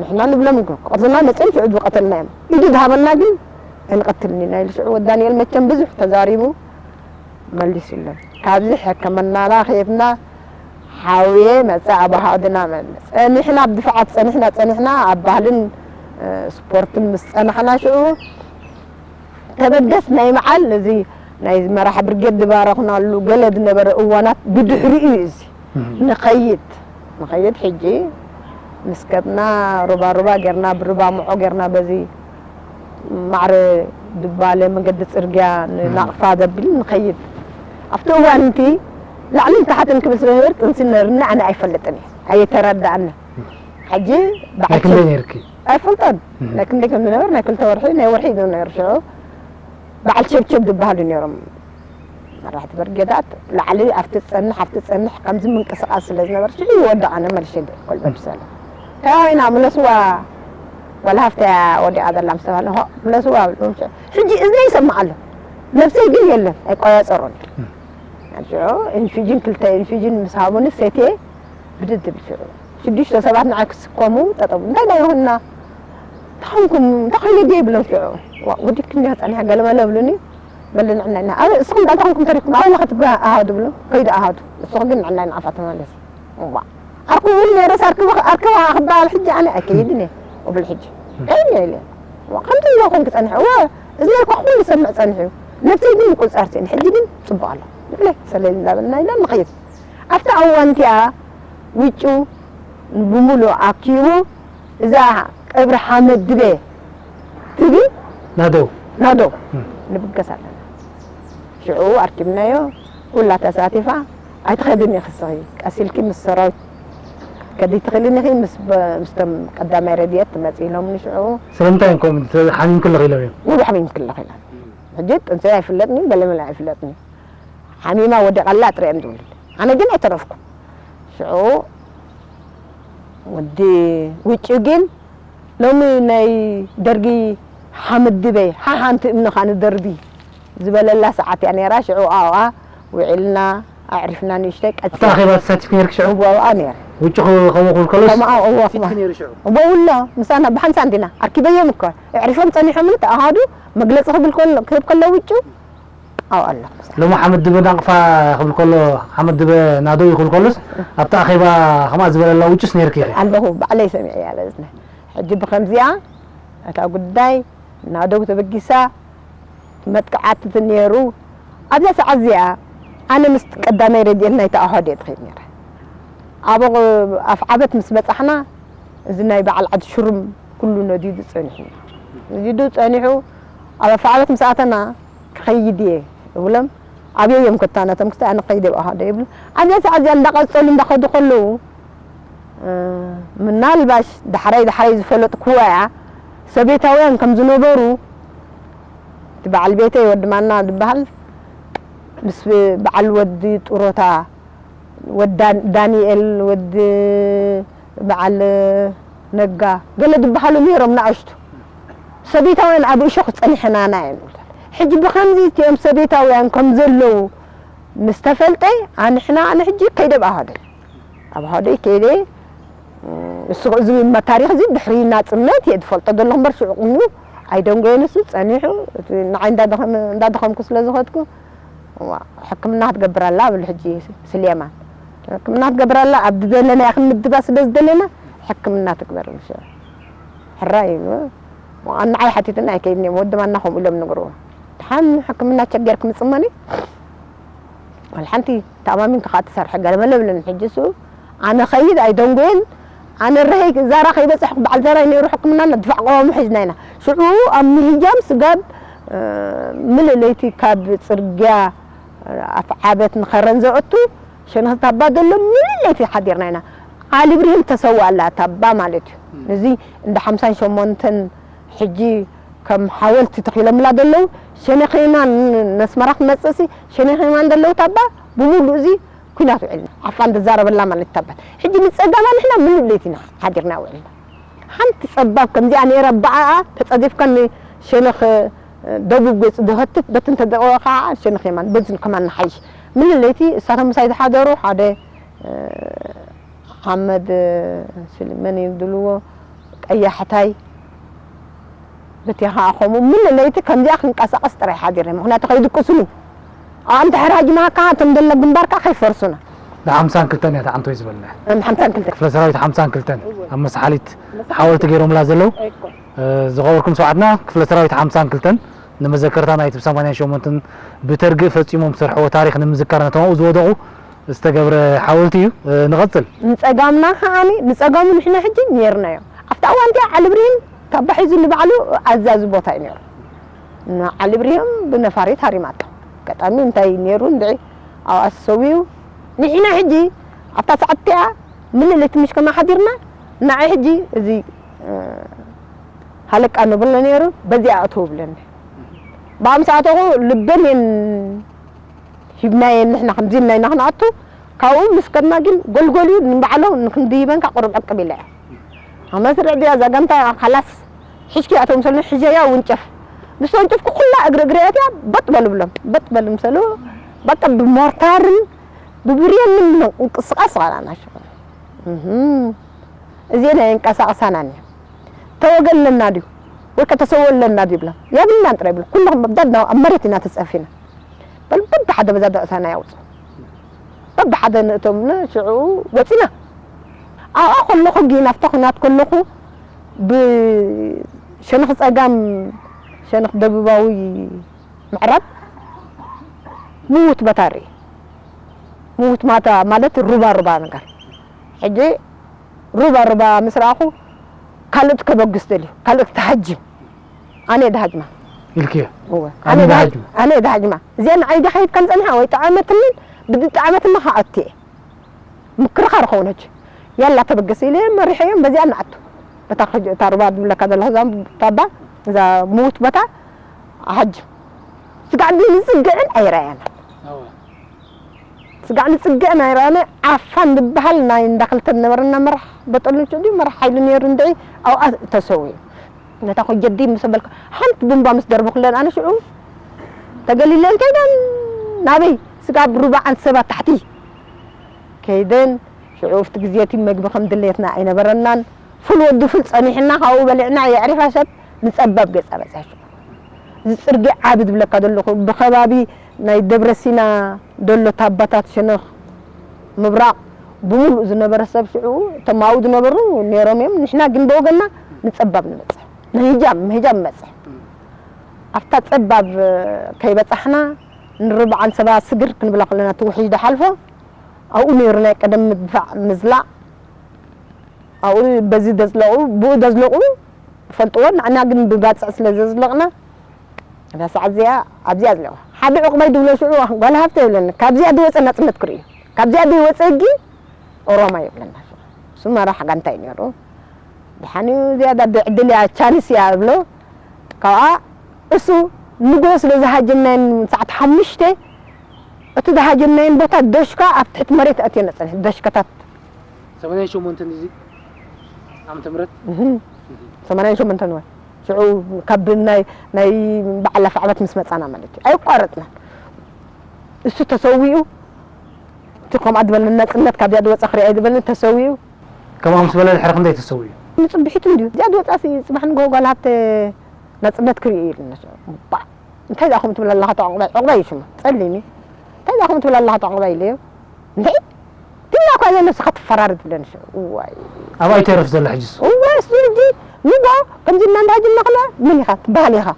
ንሕና ንብሎም ክቐትሉና መፅኦም ሽዑ ዝቐተልና እዮም ኢዱ ዝሃበና ግን ኣይንቐትልን ኢና ኢሉ ሽዑ ወዳንኤል መቸም ብዙሕ ተዛሪቡ መሊሱሎም ካብዚ ሕክምናና ከይድና ሓውየ መፀ ኣብ ኣሃዱና መለስ ጸኒሕና ኣብ ድፋዓት ጸኒሕና ጸኒሕና ኣብ ባህልን ስፖርትን ምስ ጸናሕና ሽዑ ተበገስ ናይ መዓል እዚ ናይ መራሕ ብርጌድ ዝባረኽናሉ ገለ ዝነበረ እዋናት ብድሕሪኡ እዩ እዚ ንኸይድ ንኸይድ ሕጂ ምስ ከድና ሩባ ሩባ ጌርና ብሩባ ምዖ ጌርና በዚ ማዕረ ድባለ መገዲ ጽርግያ ንናቕፋ ዘብል ንኸይድ ኣብቲ እዋን እቲ ላዕልን ታሕትን ክብል ስለ ነበር ጥንሲ ነርና ኣነ ኣይፈልጥን እየ ኣየተረዳእኒ ሕጂ ናይ ክንደይ ነርኪ ኣይፈልጦን ናይ ክንደይ ከም ዝነበር ናይ ክልተ ወርሒ ናይ ወርሒ እዩ ዝነበር ሽዑ በዓል ቸብቸብ ዝበሃሉ ነይሮም መራሕቲ በርጌዳት ላዕሊ ኣብቲ ትጸንሕ ኣብቲ ትጸንሕ ከምዚ ምንቅስቃስ ስለ ዝነበር ሽዑ ይወድቕ ኣነ መልሸ ኮልበድ ሰለ ተባሂና ምለስዋ ዋላ ሃፍተያ ወዲቓ ዘላ ምስ ተባህለ ምለስዋ ሕጂ እዝነ ይሰማዕ ኣሎ ነብሰይ ግን የለን ኣይቆያጸሮን ሽዑ ኢንፊጅን ክልተ ኢንፊጅን ምስ ሃቡኒ ሰትየ ብድድ ትብል ሽዑ ሽዱሽተ ሰባት ንዓይ ክስከሙ ጠጠው እንታይ ዳ ይኹንና ተኾንኩም እንታይ ኮይነ ድየ ይብሎም ሽዑ ወዲት ክንዲያ ጸኒሐ ገለመለ ብሉኒ በል ንዕና ኢና ኣበ እስኹም ዳልታ ኮንኩም ተሪኩም ኣበ ለኸት ኣሃዱ ብሎ ከይዱ ኣሃዱ እስኹ ግን ንዕና ኢና ኣፋ ተመለስ እዋ ኣርኩ እውን ነረስ ኣርክበ ኣርክበ ክበሃል ሕጂ ኣነ ኣይከይድን እየ እብል ሕጂ ከይድን እየ ኢለ ከምቲ ኢለ ኮንክ ጸኒሐ እወ እዚ ነርኳ ኩሉ ሰምዕ ጸኒሑ እዩ ነብሰይ ግን ምቁጻር ስእን ሕጂ ግን ጽቡቕ ኣሎ ንብለ ሰለል እንዳበልና ኢና ንኸይድ ኣብታ እዋን እቲኣ ውጩ ብሙሉ ኣኪቡ እዛ ቀብሪ ሓመድ ድበ ትብል ናደው ናደው ንብገስ ኣለና ሽዑ ኣርኪብናዮ ኩላ ተሳቲፋ ኣይትኸድን ኢኺ ስኺ ቀሲልኪ ምስ ሰራዊት ከዲ ትኽእልን ኢኺ ምስቶም ቀዳማይ ረድኤት ትመፂ ኢሎምኒ ሽዑ ስለምንታይ እዮም ከምኡ ሓሚምኪ ኣለኺ ኢሎም እዮም ውዱ ሓሚምኪ ኣለኺ ኢሎም ሕጂ ጥንሰይ ኣይፍለጥኒ ገለመለ ኣይፍለጥኒ ሓሚማ ወዲቓላ ጥረ እዮም ዝብሉኒ ኣነ ግን ኣይተረፍኩ ሽዑ ወዲ ውጭ ግን ሎሚ ናይ ደርጊ ሓመድ ድበይ ሓሓንቲ እምንኻ ንደርቢ ዝበለላ ሰዓት እያ ነይራ ሽዑ ኣብኣ ውዒልና ኣዕሪፍና ንእሽተይ ቀፂ ኣብታ ኣኼባ ተሳቲፍኪ ነርኪ ሽዑ ኣብኣ ነይረ ውጭ ከምኡ ክብል ከሎስ ከምኣ እዎ ፊትኪ ነይሩ ሽዑ እዎ ውሎ ምሳና ብሓንሳ እንዲና ኣርኪበዮም እኮ ኣዕሪፎም ፀኒሖምኒ ተኣሃዱ መግለፂ ክብል ከሎ ክህብ ከሎ ውጭ ኣብኣ ኣለኹ ሎሚ ሓመድ ድበ ናቕፋ ክብል ከሎ ሓመድ ድበ ናደው ይኽብል ከሎስ ኣብቲ ኣኼባ ከምኣ ዝበለላ ውጭስ ነይርኪ ኢኺ ኣለኹ ባዕለይ ሰሚዐያ በዝነ ሕጂ ብኸምዚኣ እታ ጉዳይ ናደው ተበጊሳ መጥቃዕቲ ነይሩ። ኣብዛ ሰዓት እዚኣ ኣነ ምስ ቀዳማይ ረድኤት ናይቲ ኣሃዱ እየ ዝኸይድ ነይረ። ኣብ ኣፍዓበት ምስ በጻሕና፣ እዚ ናይ በዓል ዓዲ ሽሩም ኩሉ ነዲዱ ጸኒሑ። ነዲዱ ጸኒሑ፣ ኣብ ኣፍዓበት ምስ ኣተና፣ "ክኸይድ እየ" እብሎም። "ኣበይ እዮም ከታናቶም ክስታይ ኣነ ክኸይድ እየ ብኣሃደ" ይብሉ። ኣብዛ ሰዓት እዚኣ እንዳቐጸሉ እንዳኸዱ ከለዉ፣ እ፣ ምናልባሽ ዳሕራይ ዳሕራይ ዝፈለጥክዋ እያ፣ ሰቤታውያን ከም ዝነበሩ፣ እቲ በዓል ቤተይ ወዲ ማና ዝበሃል ምስ በዓል ወዲ ጡሮታ፣ ወዲ ዳን-፣ ዳንኤል፣ ወዲ በዓል ነጋ፣ ገለ ዝበሃሉ ነይሮም ንኣሽቱ። ሰቤታውያን ኣብ እሾኽ ጸኒሐናና እዮም። ሕጂ ብኸምዚ እቲኦም ሰቤታውያን ከም ዘለዉ ምስ ተፈልጠ፣ ኣንሕና፣ ኣነ ሕጂ ከይደ ኣብ ኣሃደይ። ኣብ ኣሃደይ ከይደ፣ እሱ፣ እዚ ታሪኽ እዚ ድሕሪ ናጽነት እየ ዝፈልጦ ዘለኹ እምበር፣ ሽዑ ቅድሚኡ ኣይደንጎየን። እሱ ጸኒሑ፣ እቲ ንዓይ እንዳደኸመ-፣ እንዳደኸምኩ ስለ ዝኸድኩ፣ ዋ፣ ሕክምና ክትገብር ኣላ፣ እብል ሕጂ ስሌማን። ሕክምና ክትገብር ኣላ፣ ኣብ ዝደለናዮ ክንምድባ ስለ ዝደለና፣ ሕክምና ትግበር፣ እብል ሽዑ። ሕራይ ኢሉ፣ ንዓይ ሓቲቱኒ ኣይከይድን እዮም፣ ወዲ ማና ከምኡ ኢሎም ንግርዎ። ደሓን ሕክምና ቸገር ክምጽእ እሞኒ፣ ዋላ ሓንቲ ተኣማሚንካ ከኣ ትሰርሕ ገለመለ ብለኒ። ሕጂ እሱ ኣነ ኸይድ ኣይደንጎየን። ኣነ ረሀይ ዛራ ከይበጻሕኩ በዓል ዛራ ነይሩ ሕክምና ድፋዕ ቀዋሙ ሒዝና ኢና። ሽዑ ኣብ ምህጃም ስጋብ፣ እ፣ ምልእ ለይቲ ካብ ጽርግያ ኣፍዓበት ንኸረን ዘእቱ ሸነኽ ታባ ዘሎ ምልእ ለይቲ ሓዲርና ኢና። ዓሊ ብርሂም ተሰውኣ ኣላ ታባ ማለት እዩ። እም። እዚ እንዳ ሓምሳን ሸሞንተን ሕጂ ከም ሓወልቲ ተኺሎምላ ዘለዉ ሸነኽ የማን ነስመራ ክመጽእሲ ሸነኽ የማን ዘለዉ ታባ ብምሉእ እዚ ኲናት ውዒልና። ዓፋን ዝዛረበላ ማለት ታባ። ሕጂ ንጸጋማ ንሕና ምሉእ ለይቲ ኢና ሓዲርና ውዒልና። ሓንቲ ጸባብ ከምዚኣ ነይራ ብኣኣ ተጸዲፍካ ንሸነኽ ደቡብ ገጹ ዝኸትፍ በቲ እንተደቐወ ከዓ ሸነኽ የማን በዚ ከማን ንሓይሽ። ምሉእ ለይቲ እሳቶም ምሳይ ዝሓደሩ ሓደ፣ እ፣ ሓመድ፣ እ፣ ስል-፣ መን እዩ ዝብልዎ? ቀያሕታይ። በቲ ኸኣ ከምኡ ምሉእ ለይቲ ከምዚኣ ክንቀሳቐስ ጥራይ ሓዲረ። ምኽንያቱ ከይድቅሱኒ። ኣንተ ሕራጅማካ እቶም ደለ ግንባርካ ከይፈርሱና። ንሓምሳን ክልተን እያ ተዓንቶይ ዝበልና። እም፣ ሓምሳን ክልተ። ክፍለ ሰራዊት ሓምሳን ክልተን እወ። ኣብ መሳሓሊት መሳሓሊት። ሓወልቲ ገይሮምላ ዘለዉ። እኮ። እ፣ ዝኸበርኩም ሰማዕትና፣ ክፍለ ሰራዊት ሓምሳን ክልተን ንመዘከርታ ናይቲ ብ ሰማንያን ሸሞንተን ብተርጊ ፈጺሞም ዝሰርሕዎ ታሪኽ ንምዝካር ነቶም ኣብኡ ዝወደቑ ዝተገብረ ሓወልቲ እዩ። እ፣ ንቐጽል። ንጸጋምና ከዓኒ፣ ንጸጋሙ ንሕና ሕጂ ኔርናዮ። ኣብታ እዋን እቲኣ ዓሊ ብርሂም ታባ ሒዙ ንባዕሉ ኣዛዚ ቦታ እዩ ኔሩ። ንዓሊ ብርሂም ብነፋሪት ሃሪማቶ። ኣጋጣሚ እንታይ ኔሩ እንድዒ ኣብኣ ተሰዊኡ። ንሕና ሕጂ ኣብታ ሰዓት እቲኣ ምልእ ለይቲ ምሽ ከማ ሓዲርና፣ ንዓይ ሕጂ እዚ፣ እ፣ ሃለቃ ንብሎ ኔሩ፣ በዚኣ እተው ብለኒ። ብኣምሳእተኹ ልበን የን ሂብናየን ንሕና ከምዚ ኢልና ኢና ክንኣቱ፣ ካብኡ ምስ ከድና ግን ጎልጎል እዩ ንባዕሎም ንክንዲ ሂበንካ ቁሩብ ዕቅብ ኢለ እየ። ኣብ መስርዕ ድያ እዛ ጋንታ፣ ካላስ፣ ሒዝኪ ኣቶም ሰሉኒ፣ ሒዘያ ውንጨፍ። ምስ ተወንጨፍኩ ኩላ እግሪ እግሪ ኣትያ በጥ በሉ ብሎም። በጥ በሉ ምሰሉ፣ በቃ ብሞርታርን ብብርየንን ምንቅስቃስ ኸኣላና። እህ፣ እዚኤን ኣየንቀሳቕሳናን እየን። ተወገለና ድዩ ወይ ከተሰወለና ድዩ ይብላ። የብልናን ጥራይ ይብሉ። ኩልኹም መብዳድ ናብ፣ ኣብ መሬት ኢና ተጸፊና። በል በብሓደ በዛ ደቕሳና ያውጹ። በብሓደ ንእቶም ነ-፣ ሽዑ ወጺና። ኣብኣ ከለኹ ግን ኣብታ ኹናት ከለኹ ብሸነኽ ጸጋም፣ ሸነኽ ደቡባዊ ምዕራብ ምዉት ቦታ ርኢ። ምዉት ማታ ማለት ሩባ ሩባ ነገር። ሕጂ ሩባ ሩባ ምስ ረኣኹ ካልእ ከበግስ ደልዩ፣ ካልእ ተሃጅም። ኣነ ድሃጅማ። ኢልክዮ? እወ። ኣነ ኣነ ድሃጅ-፣ ድሃጅማ። ኣነ ድሃጅማ። እዚኣ ንዓይ ድሃይብ ከም ጸኒሓ ወይ ጠዓመትንን ብዝጠዓመትና ከኣቱ እየ። ምክርኻር ኸውን ሕጂ። ያላ ተበገስ ኢለ መሪሐዮም በዚኣ ንኣቱ። በታ ኸጅ-፣ እታ ሩባ ዝብለካ ዘለኹ እዛ ታባ፣ እዛ ምዉት በታ፣ ኣሃጅም። ስጋዕ ንጽግዕን ኣይረኣየናን። እወ። ስጋዕ ንጽግዕን ኣይረኣየናን። ዓፋን ዝበሃል ናይ እንዳ ክልተ ዝነበረና መራሕ በጠልንቹ ድዩ መራሕ ሓይሊ ነይሩ እንድዒ ኣብኣ ተሰዊኡ። ነታ ኮጀዲ ምስ በልካ ሓንቲ ቡምባ ምስ ደርበኩለን ኣነ ሽዑ ተገሊለን ከይደን ናበይ ስጋብ ሩባ ዓንሰባ ታሕቲ ከይደን ሽዑ ኣብቲ ግዜ እቲ መግቢ ከም ድሌትና ኣይነበረናን። ፉል ወዲ ፉል ጸኒሕና ካብኡ በሊዕና የዕሪፋ ሰብ ንጸባብ ገጻ በጺሐ ሽዑ። እዚ ጽርግያ ዓቢ ዝብለካ ዘለኹ ብኸባቢ ናይ ደብረ ሲና ዘሎ ታባታት ሸነኽ ምብራቕ ብምሉእ ዝነበረ ሰብ ሽዑ እቶም ኣብኡ ዝነበሩ ነይሮም እዮም። ንሕና ግን ብወገንና ንጸባብ ንበጽሕ። ምህጃም፣ ምህጃም ንበጽሕ። ኣብታ ጸባብ ከይበጻሕና ንርብዓን ሰባ ስግር ክንብላ ከለና እቲ ውሕጅ ዝሓልፎ ኣብኡ ነይሩ ናይ ቀደም ምድፋዕ ምዝላቕ ኣብኡ በዚ ደዝለቑ ብኡ ደዝለቑ ይፈልጥዎ ንዕና ግን ብባጽዕ ስለ ዘዝለቕና እዛ ሰዓት እዚኣ ኣብዚኣ ኣለዋ ሓደ ዕቑባይ ድብሎ ሽዑ ጓል ሃብተ ይብለኒ ካብዚኣ ድወፀ ናፅነት ክርእዩ ካብዚኣ ድወፀ ህጊ ኦሮማ ይብለና እሱ መራሕ ጋንታ እዩ ነይሩ ድሓን እዩ ዝያዳ ብዕድል እያ ቻንስ እያ እብሎ ካብኣ እሱ ንጎ ስለ ዝሃጀናየን ሰዓት ሓሙሽተ እቲ ዝሃጀናየን ቦታ ደሽካ ኣብ ትሕቲ መሬት ኣትዮ ነፀንሕ ደሽካታት ሰማንያን ሸሞንተን እዚ ዓመተ ምህረት ሰማንያን ሸሞንተን ወይ ሽዑ ካብ ናይ ናይ በዓል ኣፍዓበት ምስ መፃና ማለት እዩ ኣየቋረፅናን እሱ ተሰዊኡ እቲ ከምኣ ዝበለ ናፅነት ካብዚኣ ዝወፃ ክሪኣ ዝበለ ተሰዊኡ ከምኣ ምስ በለ ድሕሪ ክንደይ ተሰዊኡ ንፅብሒቱ እንድዩ እዚኣ ዝወፃ ፅባሕ ንጎ ጓል ሃብተ ናፅነት ክርኢ ኢሉ እንታይ ዛኹም ትብል ኣለኻ ዕቑባይ ዕቑባይ እዩ ሽሙ ፀሊም እዩ እንታይ ዛኹም ትብል ኣለኻ ዕቑባይ ኢለዮ እንታይ ትብላ እኳ እዛ ነብስኻ ትፈራርድ ብለን ሽዑ እዋይ ኣባይ ተረፍ ዘሎ ሕጅስ እዋይ እሱ ሕጂ ንጎ ከምዚ እና እንዳሃጅና ከለዋ ምን ኢኻ ትበሃል ኢኻ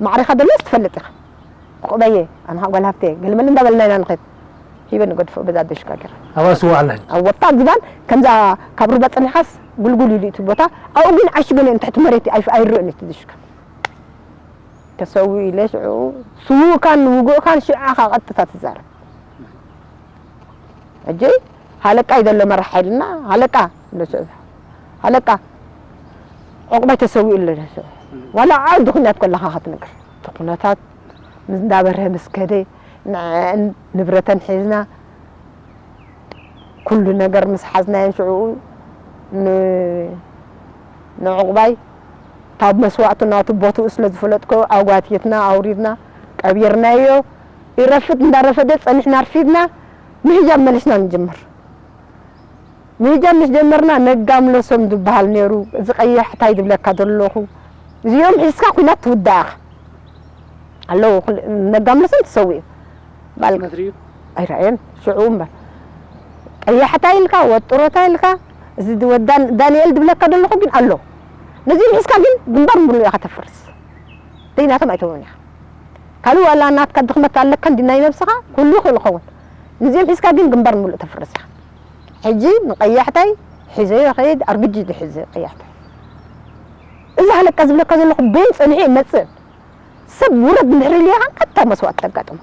ማዕሪኻ ደለስ ትፈልጥ ኢኻ ዕቑበየ ኣንኻ ጓል ሃብተየ ገለመለ እንዳበልና ኢና ንኸድ ሂበ ንገድፎ በዛ ደሽካ ገይረ ኣብኣ ስዋ ኣላ ሕጂ ኣብ ወፍታ ዝባን ከምዛ ካብ ሩባ ፀኒኻስ ጉልጉል ኢሉ እቲ ቦታ ኣብኡ ግን ዓሽገን እዮም ትሕቲ መሬት ኣይርኦን እቲ ደሽካ ተሰዊኡ ኢለ ሽዑ ስዉእካን ውጉእካን ሽዑ ኢኻ ቀጥታ ትዛረብ ሕጂ ሃለቃ እዩ ዘሎ መራሕ ሓይልና ሃለቃ ሃለቃ ዕቑባይ ተሰዊኡ ኣሎ ዋላ ዓውዲ ኩናት ከለኻ ክትነግር እቲ ኩነታት እንዳበርሀ ምስ ከደ ንዕአን ንብረተን ሒዝና ኩሉ ነገር ምስ ሓዝናየን ሽዑ ንዕቑባይ ካብ መስዋእቱ ናቱ ቦትኡ ስለ ዝፈለጥክዎ ኣጓቲትና ኣውሪድና ቀቢርናዮ ይረፍድ እንዳረፈደ ጸኒሕና ኣርፊድና ምህጃብ መሊስና ንጅምር ምህጃብ ምስ ጀመርና ነጋም ለሶም ዝበሃል ነይሩ እዚ ቀይሕ ታይ ዝብለካ ዘለኹ እዚኦም ሒዝካ ኩናት ትውዳእ ኣለዉ ነጋም ለሶም ተሰዊኡ ኣይረኣየን ሽዑ እምበር ቀያሕታ ኢልካ ወጥሮታ ኢልካ እዚ ወዳን ዳንኤል ዝብለካ ዘለኹ ግን ኣሎ ነዚኦም ሒዝካ ግን ግንባር ሙሉእ ኢኻ ተፍርስ ዘይናቶም ኣይተውን ኢኻ ካልእ ዋላ ናትካ ድኽመት ኣለካ እንዲ ናይ ነብስኻ ኩሉ ይኽእል ይኸውን ነዚኦም ሒዝካ ግን ግንባር ሙሉእ ተፍርስ ኢኻ ሕጂ ንቀያሕታይ ሒዘዮ ኸይድ ኣርግጂ ድሕዚ ቀያሕታይ እዚ ሃለቃ ዝብለካ ዘለኹ በይን ጸኒሑ ይመጽእ ሰብ ውረድ እንድሕር ኢልካ ቀጥታ መስዋእቲ ተጋጥሞ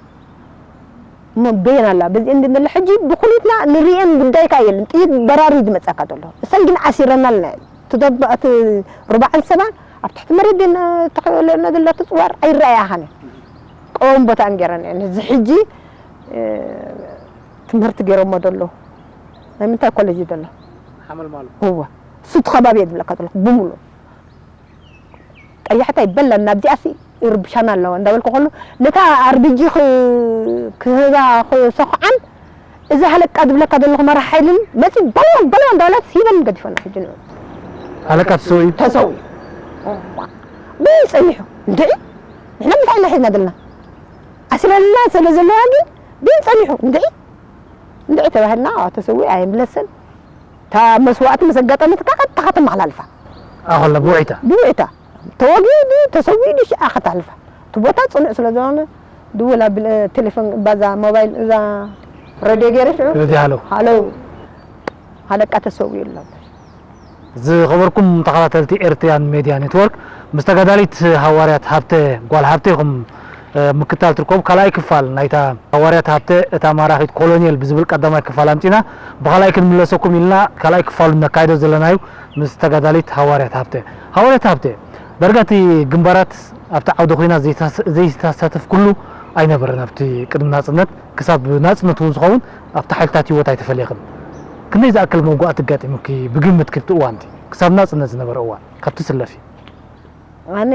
እሞ በየን ኣላ በዚአን ድንለ ሕጂ ብኩሊትና ንርእየን ጉዳይካ የለን ጥይት በራሪ ዝመጻካ ዘሎ እሰን ግን ዓሲረናልና እየን ትደባ እቲ ሩባዕን ሰባን ኣብ ትሕቲ መሬት ደና ተኸለና ዘላ ትጽዋር ኣይረኣያኻን እየን ቀወም ቦታ እንጌረን እየን እዚ ሕጂ ትምህርቲ ገይሮሞ ዘሎ ናይ ምንታይ ኮሌጅ እዩ ዘሎ ሓመልማሎ እወ እሱ እቲ ከባቢ እየ ዝብለካ ዘለኹ ብምሉ ቀያሕታ ይበላን ናብዚኣሲ ይርብሻና ኣለዋ እንዳበልኩ ከሎ ነታ ኣርቢጂ ክህባ ክሰኹዓን እዚ ሃለቃ ዝብለካ ዘለኹ መራሕ ሓይልን መፂ በልዋ በልዋ እንዳበለት ሂበን ገዲፈና ሕጂ ንዑ ሃለቃ ተሰውዩ ተሰውዩ ብይ ፀኒሑ እንድዒ ንሕና ምንታይ ኢና ሒዝና ዘለና ኣሲረልና ስለ ዘለዋ ግን ብይ ፀኒሑ እንድዒ እንድዒ ተባሂልና ተሰውዩ ኣይምለስን እታ መስዋእቲ ምስ ኣጋጠመትካ ቀጥታ ከተመሓላልፋ ኣኸለ ብውዒታ ብውዒታ ተወጊኡ ድዩ ተሰዊኡ ድዩ ሽዓ ከተሕልፋ እቲ ቦታ ፅኑዕ ስለ ዝኾነ ድውል ኣብ ቴሌፎን ባዛ ሞባይል እዛ ረድዮ ገይረ ሽዑ ረድዮ ሃለው ሃለው ሃለቃ ተሰዊኡ ኣሎ ዝኸበርኩም ተኸታተልቲ ኤርትሪያን ሜድያ ኔትወርክ ምስ ተጋዳሊት ሃዋርያት ሃብተ ጓል ሃብተ ኢኹም ምክታል ትርከቡ ካልኣይ ክፋል ናይታ ሃዋርያት ሃብተ እታ ማራኺት ኮሎኔል ብዝብል ቀዳማይ ክፋል ኣምፂና ብኻልኣይ ክንምለሰኩም ኢልና ካልኣይ ክፋሉ ነካይዶ ዘለናዩ ምስ ተጋዳሊት ሃዋርያት ሃብተ ሃዋርያት ሃብተ ዳርጋ እቲ ግንባራት ኣብቲ ዓውደ ኹናት ዘይተሳተፍ ኩሉ ኣይነበረን ኣብቲ ቅድሚ ናፅነት ክሳብ ናፅነት እውን ዝኸውን ኣብቲ ሓይልታት ህይወት ኣይተፈለየኽን ክንደይ ዝኣክል መውጋእቲ ኣጋጢሙኪ ብግምት ክብቲ እዋንቲ ክሳብ ናፅነት ዝነበረ እዋን ካብ ትስለፊ? ኣነ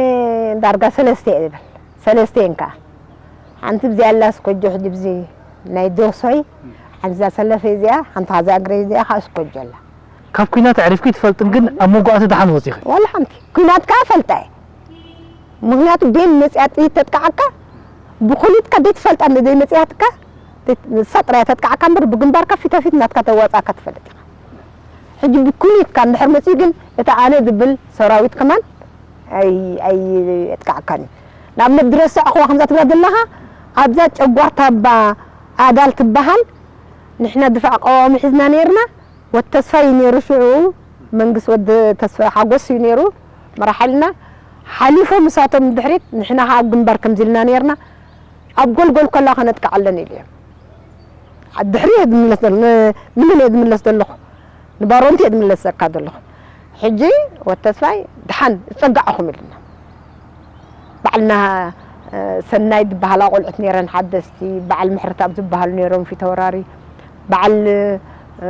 ዳርጋ ሰለስተ እየ ዝብል። ሰለስተ እየን ከኣ። ሓንቲ ብዚኣ ኣላ ስኮጆ ሕጂ ብዚ ናይ ዶሶይ ሓንቲ እዛ ሰለፈይ እዚኣ ሓንቲ እዛ እግረይ እዚኣ ከኣ ስኮጆ ኣላ። ካብ ኲናት ኣዕሪፍኪ ኣይትፈልጥን ግን ኣብ መውጋእቲ ደሓን ወጺኺ። ዋላ ሓንቲ። ኲናት ከኣ እፈልጣ እየ። ምኽንያቱ ቤን መጺኣ ጥይት ተጥቅዓካ ብኹሊትካ ዘይትፈልጣ እንተ ዘይመጺኣትካ ንሳ ጥራይ እያ ተጥቅዓካ እምበር ብግንባርካ ፊት ንፊት ናትካ ተዋጽኣካ ትፈልጥ ኢኻ። ሕጂ ብኩሊትካ እንድሕር መጺኡ ግን እቲ ኣነ ዝብል ሰራዊት ከማን ኣይ ኣይ የጥቅዓካን እዩ። ንኣብነት ዝረሳዕኹዋ ከምዛ ትብላ ዘለኻ ኣብዛ ጨጓርታ እባ ኣዳል ትበሃል ንሕና ድፋዕ ቀዋሚ ሒዝና ነይርና። ወተስፋይ ነይሩ ሽዑ መንግስቲ ወዲ ተስፋ ሓጎስ እዩ ነይሩ መራሓልና ሓሊፎ ምሳቶም ድሕሪት ንሕና ከዓ ግንባር ከምዚ ኢልና ነይርና። ኣብ ጎልጎል ከላ ከነጥቅዓለን ኢሉ እዮም። ድሕሪ እየ ዝምለስ ዘሎ፣ ን-፣ ንመን እየ ዝምለስ ዘለኹ? ንባሮንቲ እየ ዝምለሰካ ዘለኹ። ሕጂ ወተስፋይ ደሓን ዝጸጋዕኹም ኢሉና። በዓልና፣ እ፣ ሰናይ ዝበሃላ ቆልዑት ነይረን ሓደስቲ፣ በዓል ምሕረተኣብ ዝበሃሉ ነይሮም ፊተወራሪ፣ በዓል፣ እ፣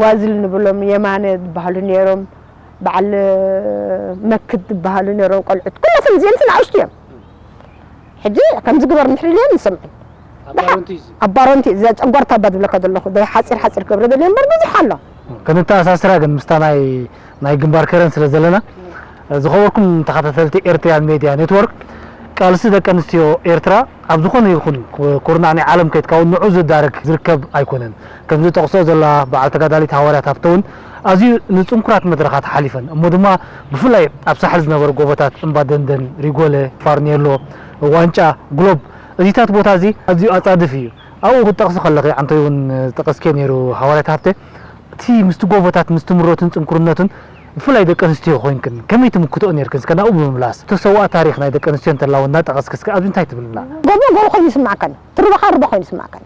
ዋዝል ንብሎም የማነ ዝበሃሉ ነይሮም፣ በዓል መክት ዝበሃሉ ነይሮም ቆልዑት። ኩላቶም እዚኦም ንኣሽቱ እዮም። ሕጂ ከምዚ ግበር እንድሕር ኢልዮም ንሰምዕን። ኣብ ባሮንቲ እዩ እዚ። ኣብ ባሮንቲ እዛ ጨጓርታ እባ ዝብለካ ዘለኹ፣ ደይ ሓፂር ሓፂር ክገብረ ደልየ እምበር ብዙሕ ኣሎ። ከነተኣሳስራ ግን ምስታ ናይ፣ ናይ ግንባር ከረን ስለ ዘለና፣ ዝኸበርኩም ተኸታተልቲ ኤርትርያን ሜድያ ኔትወርክ፣ ቃልሲ ደቂ ኣንስትዮ ኤርትራ ኣብ ዝኾነ ይኹን ኩ-፣ ኩርናዕ ናይ ዓለም ከይትካ እውን ንዑ ዝዳረግ ዝርከብ ኣይኮነን። ከም ዝጠቕሶ ዘላ በዓል ተጋዳሊት ሃዋርያት ሃብተ እውን ኣዝዩ ንጽንኩራት መድረኻት ሓሊፈን፣ እሞ ድማ ብፍላይ ኣብ ሳሕል ዝነበሩ ጎቦታት እምባ ደንደን፣ ሪጎለ፣ ፋርኔሎ፣ ዋንጫ፣ ግሎብ፣ እዚታት ቦታ እዚ ኣዝዩ ኣጻድፍ እዩ። ኣብኡ ክትጠቕሲ ከለኺ፣ ዓንቶይ እውን ዝጠቐስኪዮ ነይሩ ሃዋርያት ሃብተ፣ እቲ ምስቲ ጎቦታት፣ ምስቲ ምሮትን ጽንኩርነቱን፣ ብፍላይ ደቂ ኣንስትዮ ኮይንክን፣ ከመይ ትምክትኦ ነይርክን? እስከ ናብኡ ብምምላስ፣ እተሰውኣ ታሪኽ ናይ ደቂ ኣንስትዮ እንተላ እውን እናጠቐስኪ፣ እስከ ኣብዚ እንታይ ትብልና? ጎቦ ጎቦ ኮይኑ ይስማዓካኒ፣ እቲ ሩባ ኸዓ ሩባ ኮይኑ ይስማዓካኒ።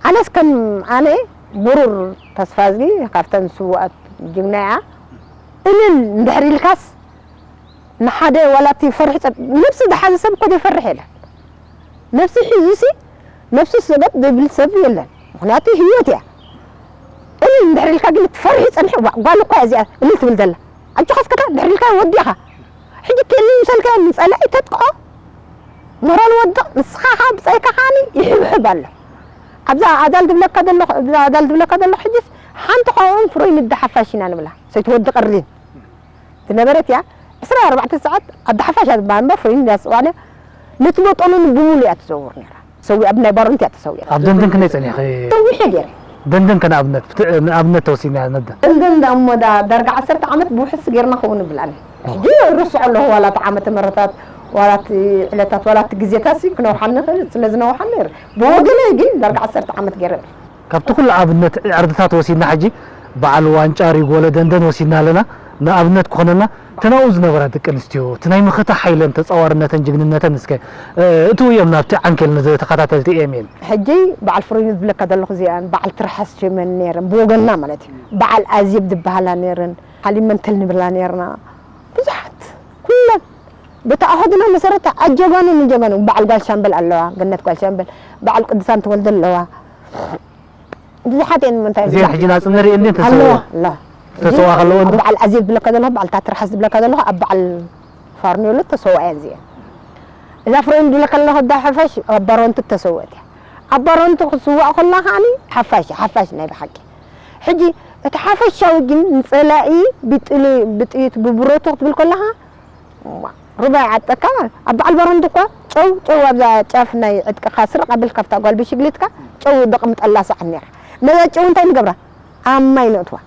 ኣነስ ከም ኣነ ብሩር ተስፋዝጊ ካብተን ስዉኣት ጅግና እያ። እልል እንድሕር ኢልካስ ንሓደ ዋላ እቲ ፈርሒ ጸ-፣ ነብሲ ዝሓዘ ሰብ እኮ ዘይፈርሕ የለን። ነብሲ ሒዙሲ ነብሱ ሰገጥ ዝብል ሰብ የለን። ምኽንያቱ ህይወት እያ። እልል እንድሕር ኢልካ ግን እቲ ፈርሒ ጸኒሑ፣ ዋ፣ ጓል እኳ እያ እዚኣ እልል ትብል ዘላ። ኣጆኻ እስከ ድሕር ኢልካ ወዲኻ። ሕጂ ክእልል ምሰልካ ንጸላኢ ተጥቅዖ። ሞራል ወድቕ፣ ንስኻ ኸዓ ብጻይካ ኸዓኒ ይሕብሕብ ኣሎ። ኣብዛ ኣዳል ዝብለካ ዘለኹ፣ ኣብዛ ኣዳል ዝብለካ ዘለኹ ሕጅስ ሓንቲ ካብኦም ፍሮይን ኣደ ሓፋሽ ኢና ንብላ። ሰይቲ ወዲ ቀሪን ዝነበረት እያ። ዕስራን ኣርባዕተን ሰዓት ኣደ ሓፋሽ እያ ዝበሃል እምበር ፍሮይን እያ ዝጽዋዕ ነይራ። ነቲ ቦጦሎኒ ብምሉእ እያ ትዘውር ነይራ። ሰዊኣ፣ ኣብ ናይ ባሮንቲ እያ ተሰዊኣ። ኣብ ደንደን ክንደይ ጸኒሕኺ? ሰዊሐ ገይረ። ደንደን ከ ንኣብነት፣ ብት-፣ ንኣብነት ተወሲና ነደ። ደንደን ዳ እሞ ዳ ዳርጋ ዓሰርተ ዓመት ብውሕስ ገይርና ክውን ንብል ኣነ። ሕጂ እርስዖ ኣለኹ፣ ዋላ እቲ ዓመተ ምህረታት፣ ዋላ እቲ ዕለታት፣ ዋላ እቲ ግዜታት ሲ ክነውሓኒ ይኽእል፣ ስለ ዝነውሓኒ ነይሩ። ብወገነይ ግን ዳርጋ ዓሰርተ ዓመት ገይረ። ካብቲ ኩሉ ኣብነት ዕርድታት ወሲድና ሕጂ በዓል ዋንጫ ሪጎለ ደንደን ወሲድና ኣለና። ንኣብነት ክኾነና፣ እቲ ናብኡ ዝነበራ ደቂ ኣንስትዮ፣ እቲ ናይ መኸተ ሓይለን ተጻዋርነተን ጅግንነተን እስከ፣ እ፣ እትውዮም ናብቲ ዓንኬል ንተኸታተልቲ ኤምኤን። ሕጂ በዓል ፍሬን ዝብለካ ዘለኹ እዚኣን፣ በዓል ትርሓስ ሸመን ነይረን፣ ብወገንና ማለት እዩ። በዓል ኣዜብ ዝበሃላ ነይረን፣ ሓሊብ መንተል ንብላ ነይርና። ብዙሓት፣ ኩለን፣ በቲ ኣሃዱና መሰረት ኣጀጋኑ ንጀጋኑ፣ በዓል ጓል ሻምበል ኣለዋ፣ ገነት ጓል ሻምበል፣ በዓል ቅዱሳን ተወልደ ኣለዋ። ብዙሓት እየን፣ ምንታይ እዚአን ብዙሓት? ሕጂ ናጽ ንርኢ እንዴ ተሰውኦ? ኣለዋ፣ ኣለዋ። ተሰውኣ ከለዎ እንዶ? በዓል ኣዜብ ዝብለካ ዘለኹ፣ በዓል ታትርሓስ ዝብለካ ዘለኹ፣ ኣብ በዓል ፋርኔሎ ተሰውኣ እየን እዚአን። እዛ ፍሬም ዝብለካ ዘለኹ፣ እዛ ሓፋሽ ኣብ ባሮንቱ ተሰውአት እያ። ኣብ ባሮንቱ ክትስዋእ ከላ ከዓኒ ሓፋሽ፣ ሓፋሽ ናይ ብሓቂ። ሕጂ እቲ ሓፈሻዊ ግን ንጸላኢ ብጥል-፣ ብጥይት፣ ብብረቱ ክትብል ከለኻ፣ እዋ፣ ሩባ ይዓጠካ። ኣብ በዓል ባሮንቱ እኳ ጨው፣ ጨው ኣብዛ ጫፍ ናይ ዕጥቅኻ ስርቕ ኣቢልካ ካብታ ጓል ብሽግሊትካ ጨው ደቕምጠላ ሰዓት ነይራ። ነዛ ጨው እንታይ ንገብራ? ኣብ ማይ ነእትዋ።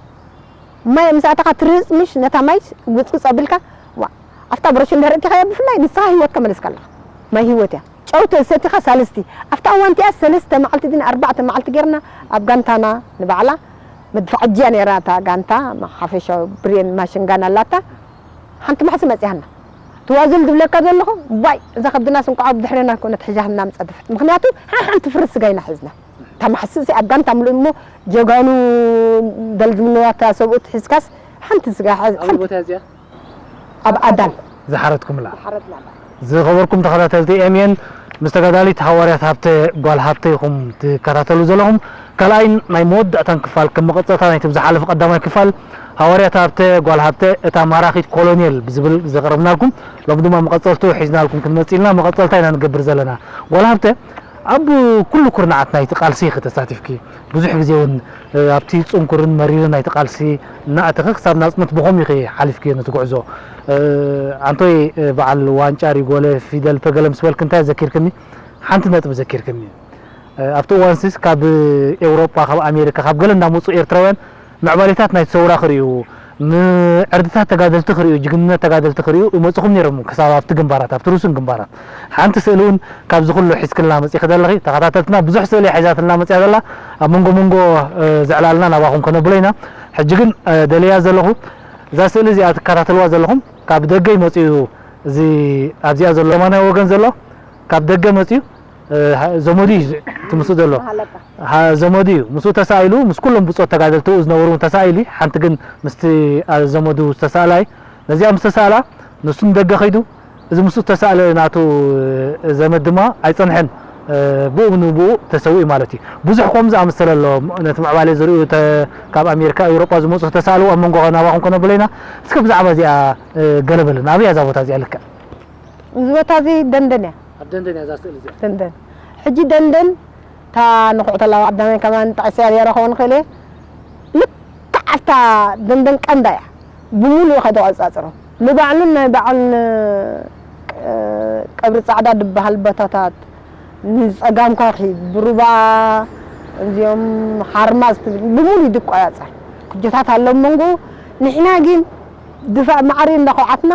ማይ ምስ ኣተኻ ትርህጽ ምሽ ነታ ማይ ውጽውጽ ኣቢልካ፣ ዋ፣ ኣብታ ብረሹ እንድሕር እቲኻያ ብፍላይ ንስኻ ህይወትካ መሊስካ ኣለኻ። ማይ ህይወት እያ። ጨው ተሰቲኻ ሳልስቲ። ኣብታ እዋን እቲኣ ሰለስተ መዓልቲ ድን ኣርባዕተ መዓልቲ ጌርና ኣብ ጋንታና ንባዕላ መድፍዓጅያ ነይራ እታ ጋንታ፣ ሓፈሻዊ ብሬን ማሽንጋን ኣላታ። ሓንቲ ማሕሲ መጺኣና። ትዋዝል ዝብለካ ዘለኹ፣ ዋይ፣ እዛ ከብድናስ እንቋዕ ኣብ ድሕሬና ኮነት ሒዛትና ምጸደፈት። ምኽንያቱ፣ ሓ-፣ ሓንቲ ፍርስ ስጋ ኢና ሒዝና። እታ ማሕሲ እዚኣ ኣብ ጋንታ ምሉእ እሞ፣ ጀጋኑ ደልድምነዋታ ሰብኡት ሒዝካስ፣ ሓንቲ ስጋ ሓዝ-፣ ኣበይ ሓንቲ ቦታ እዚኣ? ኣብ ኣዳል። ዝሓረድኩምላ። ዝሓረድናላ። ዝኸበርኩም ተኸታተልቲ ኤምኤን፣ ምስ ተጋዳሊት ሃዋርያት ሃብተ ጓል ሃብተ ኢኹም ትከታተሉ ዘለኹም። ካልኣይን ናይ መወዳእታን ክፋል፣ ከም መቐጸልታ ናይቲ ብዝሓለፈ ቀዳማይ ክፋል፣ ሃዋርያት ሃብተ ጓል ሃብተ እታ ማራኺት ኮሎኔል ብዝብል ዘቕረብናልኩም፣ ሎሚ ድማ መቐጸልቱ ሒዝናልኩም ክንመጽእ ኢልና። መቐጸልታ ኢና ንገብር ዘለና። ጓል ሃብተ፣ ኣብ ኩሉ ኩርናዓት ናይቲ ቃልሲ ኢኺ ተሳቲፍኪ። ብዙሕ ግዜ እውን፣ እ፣ ኣብቲ ጽንኩርን መሪርን ናይቲ ቃልሲ እናኣተኺ ክሳብ ናጽነት ብኸምኡ ኢኺ ሓሊፍክዮ ነቲ ጉዕዞ። እ፣ ኣንቶይ፣ እ፣ በዓል ዋንጫ ሪጎለ ፊደል ፐገለ ምስ በልኪ እንታይ ዘኪርክኒ? ሓንቲ ነጥቢ ዘኪርክኒ። እ፣ ኣብቲ እዋንሲስ ካብ ኤውሮጳ፣ ካብ ኣሜሪካ፣ ካብ ገለ እናመጹ ኤርትራውያን ምዕባሌታት ናይቲ ሰውራ ክርእዩ፣ ንዕርድታት ተጋደልቲ ክርእዩ፣ ጅግንነት ተጋደልቲ ክርእዩ ይመጽኹም ነይሮም፣ ክሳብ ኣብቲ ግንባራት፣ ኣብቲ ርሱን ግንባራት። ሓንቲ ስእሊ እውን ካብዚ ኩሉ ሒዝክልና መጺኺ ዘለኺ፣ ተኸታተልትና ብዙሕ ስእሊ ሒዛትልና መጺኣ ዘላ፣ ኣብ መንጎ መንጎ፣ እ፣ ዘዕላልና ናባኹም ከነብሎ ኢና። ሕጂ ግን፣ እ፣ ደልያ ዘለኹ፣ እዛ ስእሊ እዚኣ ትከታተልዋ ዘለኹም፣ ካብ ደገ ይመጽኡ፣ እዚ ኣብዚኣ ዘሎ የማናይ ወገን ዘሎ፣ ካብ ደገ መጽኡ፣ እ፣ ዘመዱ እዩ እቲ ምስኡ ዘሎ። ሃ-፣ ዘመዱ እዩ። ምስኡ ተሳኢሉ፣ ምስ ኩሎም ብጾት ተጋደልቲ ዝነበሩ ተሳኢሉ፣ ሓንቲ ግን ምስቲ፣ ኣ፣ ዘመዱ ዝተሳእላ እዩ። ነዚኣ ምስ ተሳእላ፣ ንሱ ንደገ ከይዱ፣ እዚ ምስኡ ዝተሳእለ ናቱ፣ እ፣ ዘመድ ድማ ኣይጸንሐን፣ እ፣ ብኡ ንብኡ ተሰዊኡ ማለት እዩ። ብዙሕ ከምኡ ዝኣመሰለ ኣሎ። ነቲ ምዕባለ ዝርእዩ ተ-፣ ካብ ኣሜሪካ፣ ኤውሮጳ ዝመጹ ተሳእሉ ኣብ መንጎ ናባኹም ከነብሎ ኢና። እስከ ብዛዕባ እዚኣ፣ እ፣ ገለ በለና። ኣበይ እያ እዛ ቦታ እዚኣ ልክዕ? እዚ ቦታ እዚ ደንደን እያ። ኣብ ደንደን እያ እዛ ስእሊ እዚኣ። ደንደን። ሕጂ ደንደን እታ ንኹዕ ተላባ ቀዳማይ ከማን ጠቒሰያ ነይረ ክኸውን ክእል እየ። ልክዕ ኣብታ ደንደን ቀንዳ እያ። ብምሉኡ ከይደ ቆጻጽሮ። ንባዕሉን ናይ ባዕሉን፣ እ፣ ቀብሪ ጻዕዳ ዝበሃል ቦታታት፣ ንጸጋምካ ኪድ፣ ብሩባ፣ እዚኦም ሓርማዝ ትብል፣ ብምሉኡ ይቆጻጸር። ኩጆታት ኣሎ መንጎ። ንሕና ግን ድፋዕ ማዕሪ እንዳኸውዓትና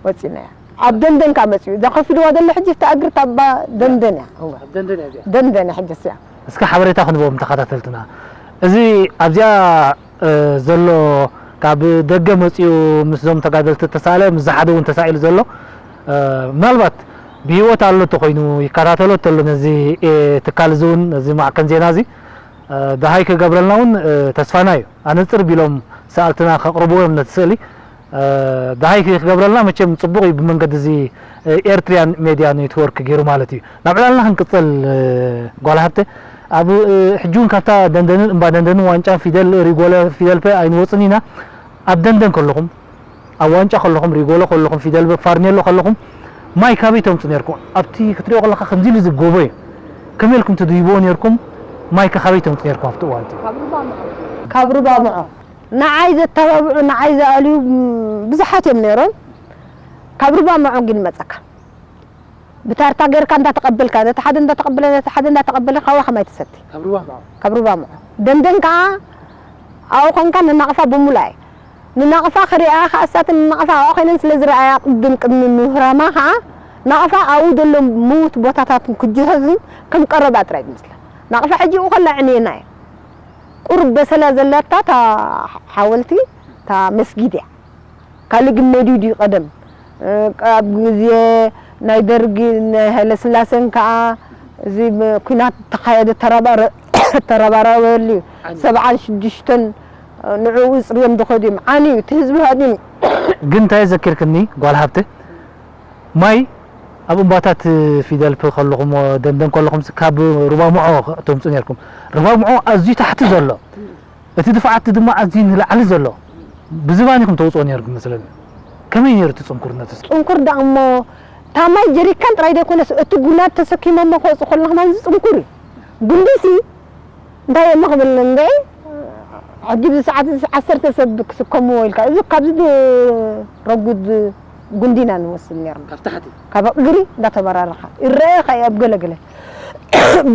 ወጺናያ። ኣብ ደንደን ካብ መጽኡ፣ እዛ ኮፍ ኢልዋ ዘሎ ሕጂ እታ እግሪ እታ ኣባ ደንደን እያ። እወ። ኣብ ደንደን እያ እዚኣ። ደንደን እያ ሕጂ እዚኣ። እስከ ሓበሬታ ክንቦም ተኸታተልትና። እዚ ኣብዚኣ፣ እ፣ ዘሎ ካብ ደገ መጽኡ ምስዞም ተጋደልቲ ተሳእለ፣ ምስ ዝሓደ እውን ተሳኢሉ ዘሎ፣ እ፣ ምናልባት ብህይወት ኣሎ እንተኾይኑ፣ ይከታተሎ እንተሎ ነዚ፣ እ፣ ትካል እዚ እውን፣ ነዚ ማዕከን ዜና እዚ፣ እ፣ ደሃይ ክገብረልና እውን፣ እ፣ ተስፋና እዩ። ኣነጽር ቢሎም ሰኣልትና ከቕርብዎ እዮም ነቲ ስእሊ። እ፣ ደሃይ ክገብረልና መቸም ጽቡቕ እዩ ብመንገዲ እዚ፣ እ፣ ኤርትሪያን ሜድያ ኔትወርክ ገይሩ ማለት እዩ። ናብ ዕላልና ክንቅጽል፣ እ፣ ጓል ሃብተ፣ ኣብ፣ እ፣ ሕጂ እውን ካብታ ደንደንን እምባ ደንደንን ዋንጫን ፊደል ሪጎለ ፊደል ፐ ኣይንወጽን ኢና። ኣብ ደንደን ከለኹም፣ ኣብ ዋንጫ ከለኹም፣ ሪጎለ ከለኹም፣ ፊደል ፐ ፋርኔሎ ከለኹም ማይ ካበይ ተምጹ ነርኩም? ኣብቲ ክትሪኦ ከለኻ ከምዚ ኢሉ ዝጎቦ እዩ። ከመይ ኢልኩም ትድይብዎ ነርኩም? ማይ ከ ካበይ ተምጹ ነርኩም ኣብቲ እዋን እቲ? ካብ ሩባ ምዖ። ንዓይ ዘተባብዑ፣ ንዓይ ዝኣልዩ፣ ም፣ ብዙሓት እዮም ነይሮም። ካብ ሩባ ምዖ ግን ይመጸካ። ብታርታ ጌርካ እንዳተቐበልካ፣ ነቲ ሓደ እንዳተቐበለ፣ ነቲ ሓደ እንዳተቐበለ፣ ካብኡ ከማይ ትሰቲ። ካብ ሩባ ምዖ። ካብ ሩባ ምዖ። ደንደን ከኣ ኣብኡ ኮንካ ንናቕፋ ብምሉኣ እዩ። ንናቕፋ ክሪኣ ከኣ እሳትን ንናቕፋ ኣብኡ ኮይነን ስለ ዝረኣያ ቅድም ቅድሚ ምህራማ ከኣ ናቕፋ ኣብኡ ዘሎ ምዉት ቦታታትን ክጅሆዝን ከም ቀረባ ጥራይ ይመስላ። ናቕፋ ሕጂ እኡ ከላ ዕንየና እያ። ቁሩብ በሰላ ዘለታ እታ ሓወልቲ እታ መስጊድ እያ። ካልእ ግን ነዲኡ ድዩ ቀደም? እ፣ ኣብ ግዜ ናይ ደርጊ፣ ናይ ሃይለስላሴን ከኣ እዚ ብ-፣ ኲናት ተኻየደ ተረባረ-፣ ተረባረበሉ እዩ። ዓንዩ። ሰብዓን ሽዱሽተን ንዕኡ እጽርዮም ዝኸዱ እዮም። ዓንዩ፣ እቲ ህዝቢ ሃዲሙ። ግን እንታይ ዘኪርክኒ ጓል ሃብተ? ማይ ኣብ እምባታት ፊደል ፕ ከለኹም፣ ደንደን ከለኹም ካብ ሩባ ምዖ ተምጹ ነርኩም። ሩባ ምዖ ኣዝዩ ታሕቲ ዘሎ፣ እቲ ድፍዓት ድማ ኣዝዩ ንላዕሊ ዘሎ ብዝባን ኢኹም ተውጽኦ ነርኩም መስለኒ። ከመይ ነይሩ እቲ ጽንኩርነት? ጽንኩር ደኣ እሞ፣ እታ ማይ ጀሪካን ጥራይ ዘይኮነስ፣ እቲ ጉልላት ተሰኪሞሞ ክወጹ ከለኹም ኣዝዩ ጽንኩር እዩ። ጉንዲሲ እንታይ እሞ ክብል እንድዒ፣ ሕጂ ብዚ ሰዓት እዚ ዓሰርተ ሰብ ክስከምዎ ኢልካ፣ እዚ ካብዚ ድ-፣ ረጉድ ጉንዲና ንወስድ ነርና። ካብ ታሕቲ? ካብ እግሪ እንዳተበራረኻ። ይረኣየካ እዩ ኣብ ገለ ገለ።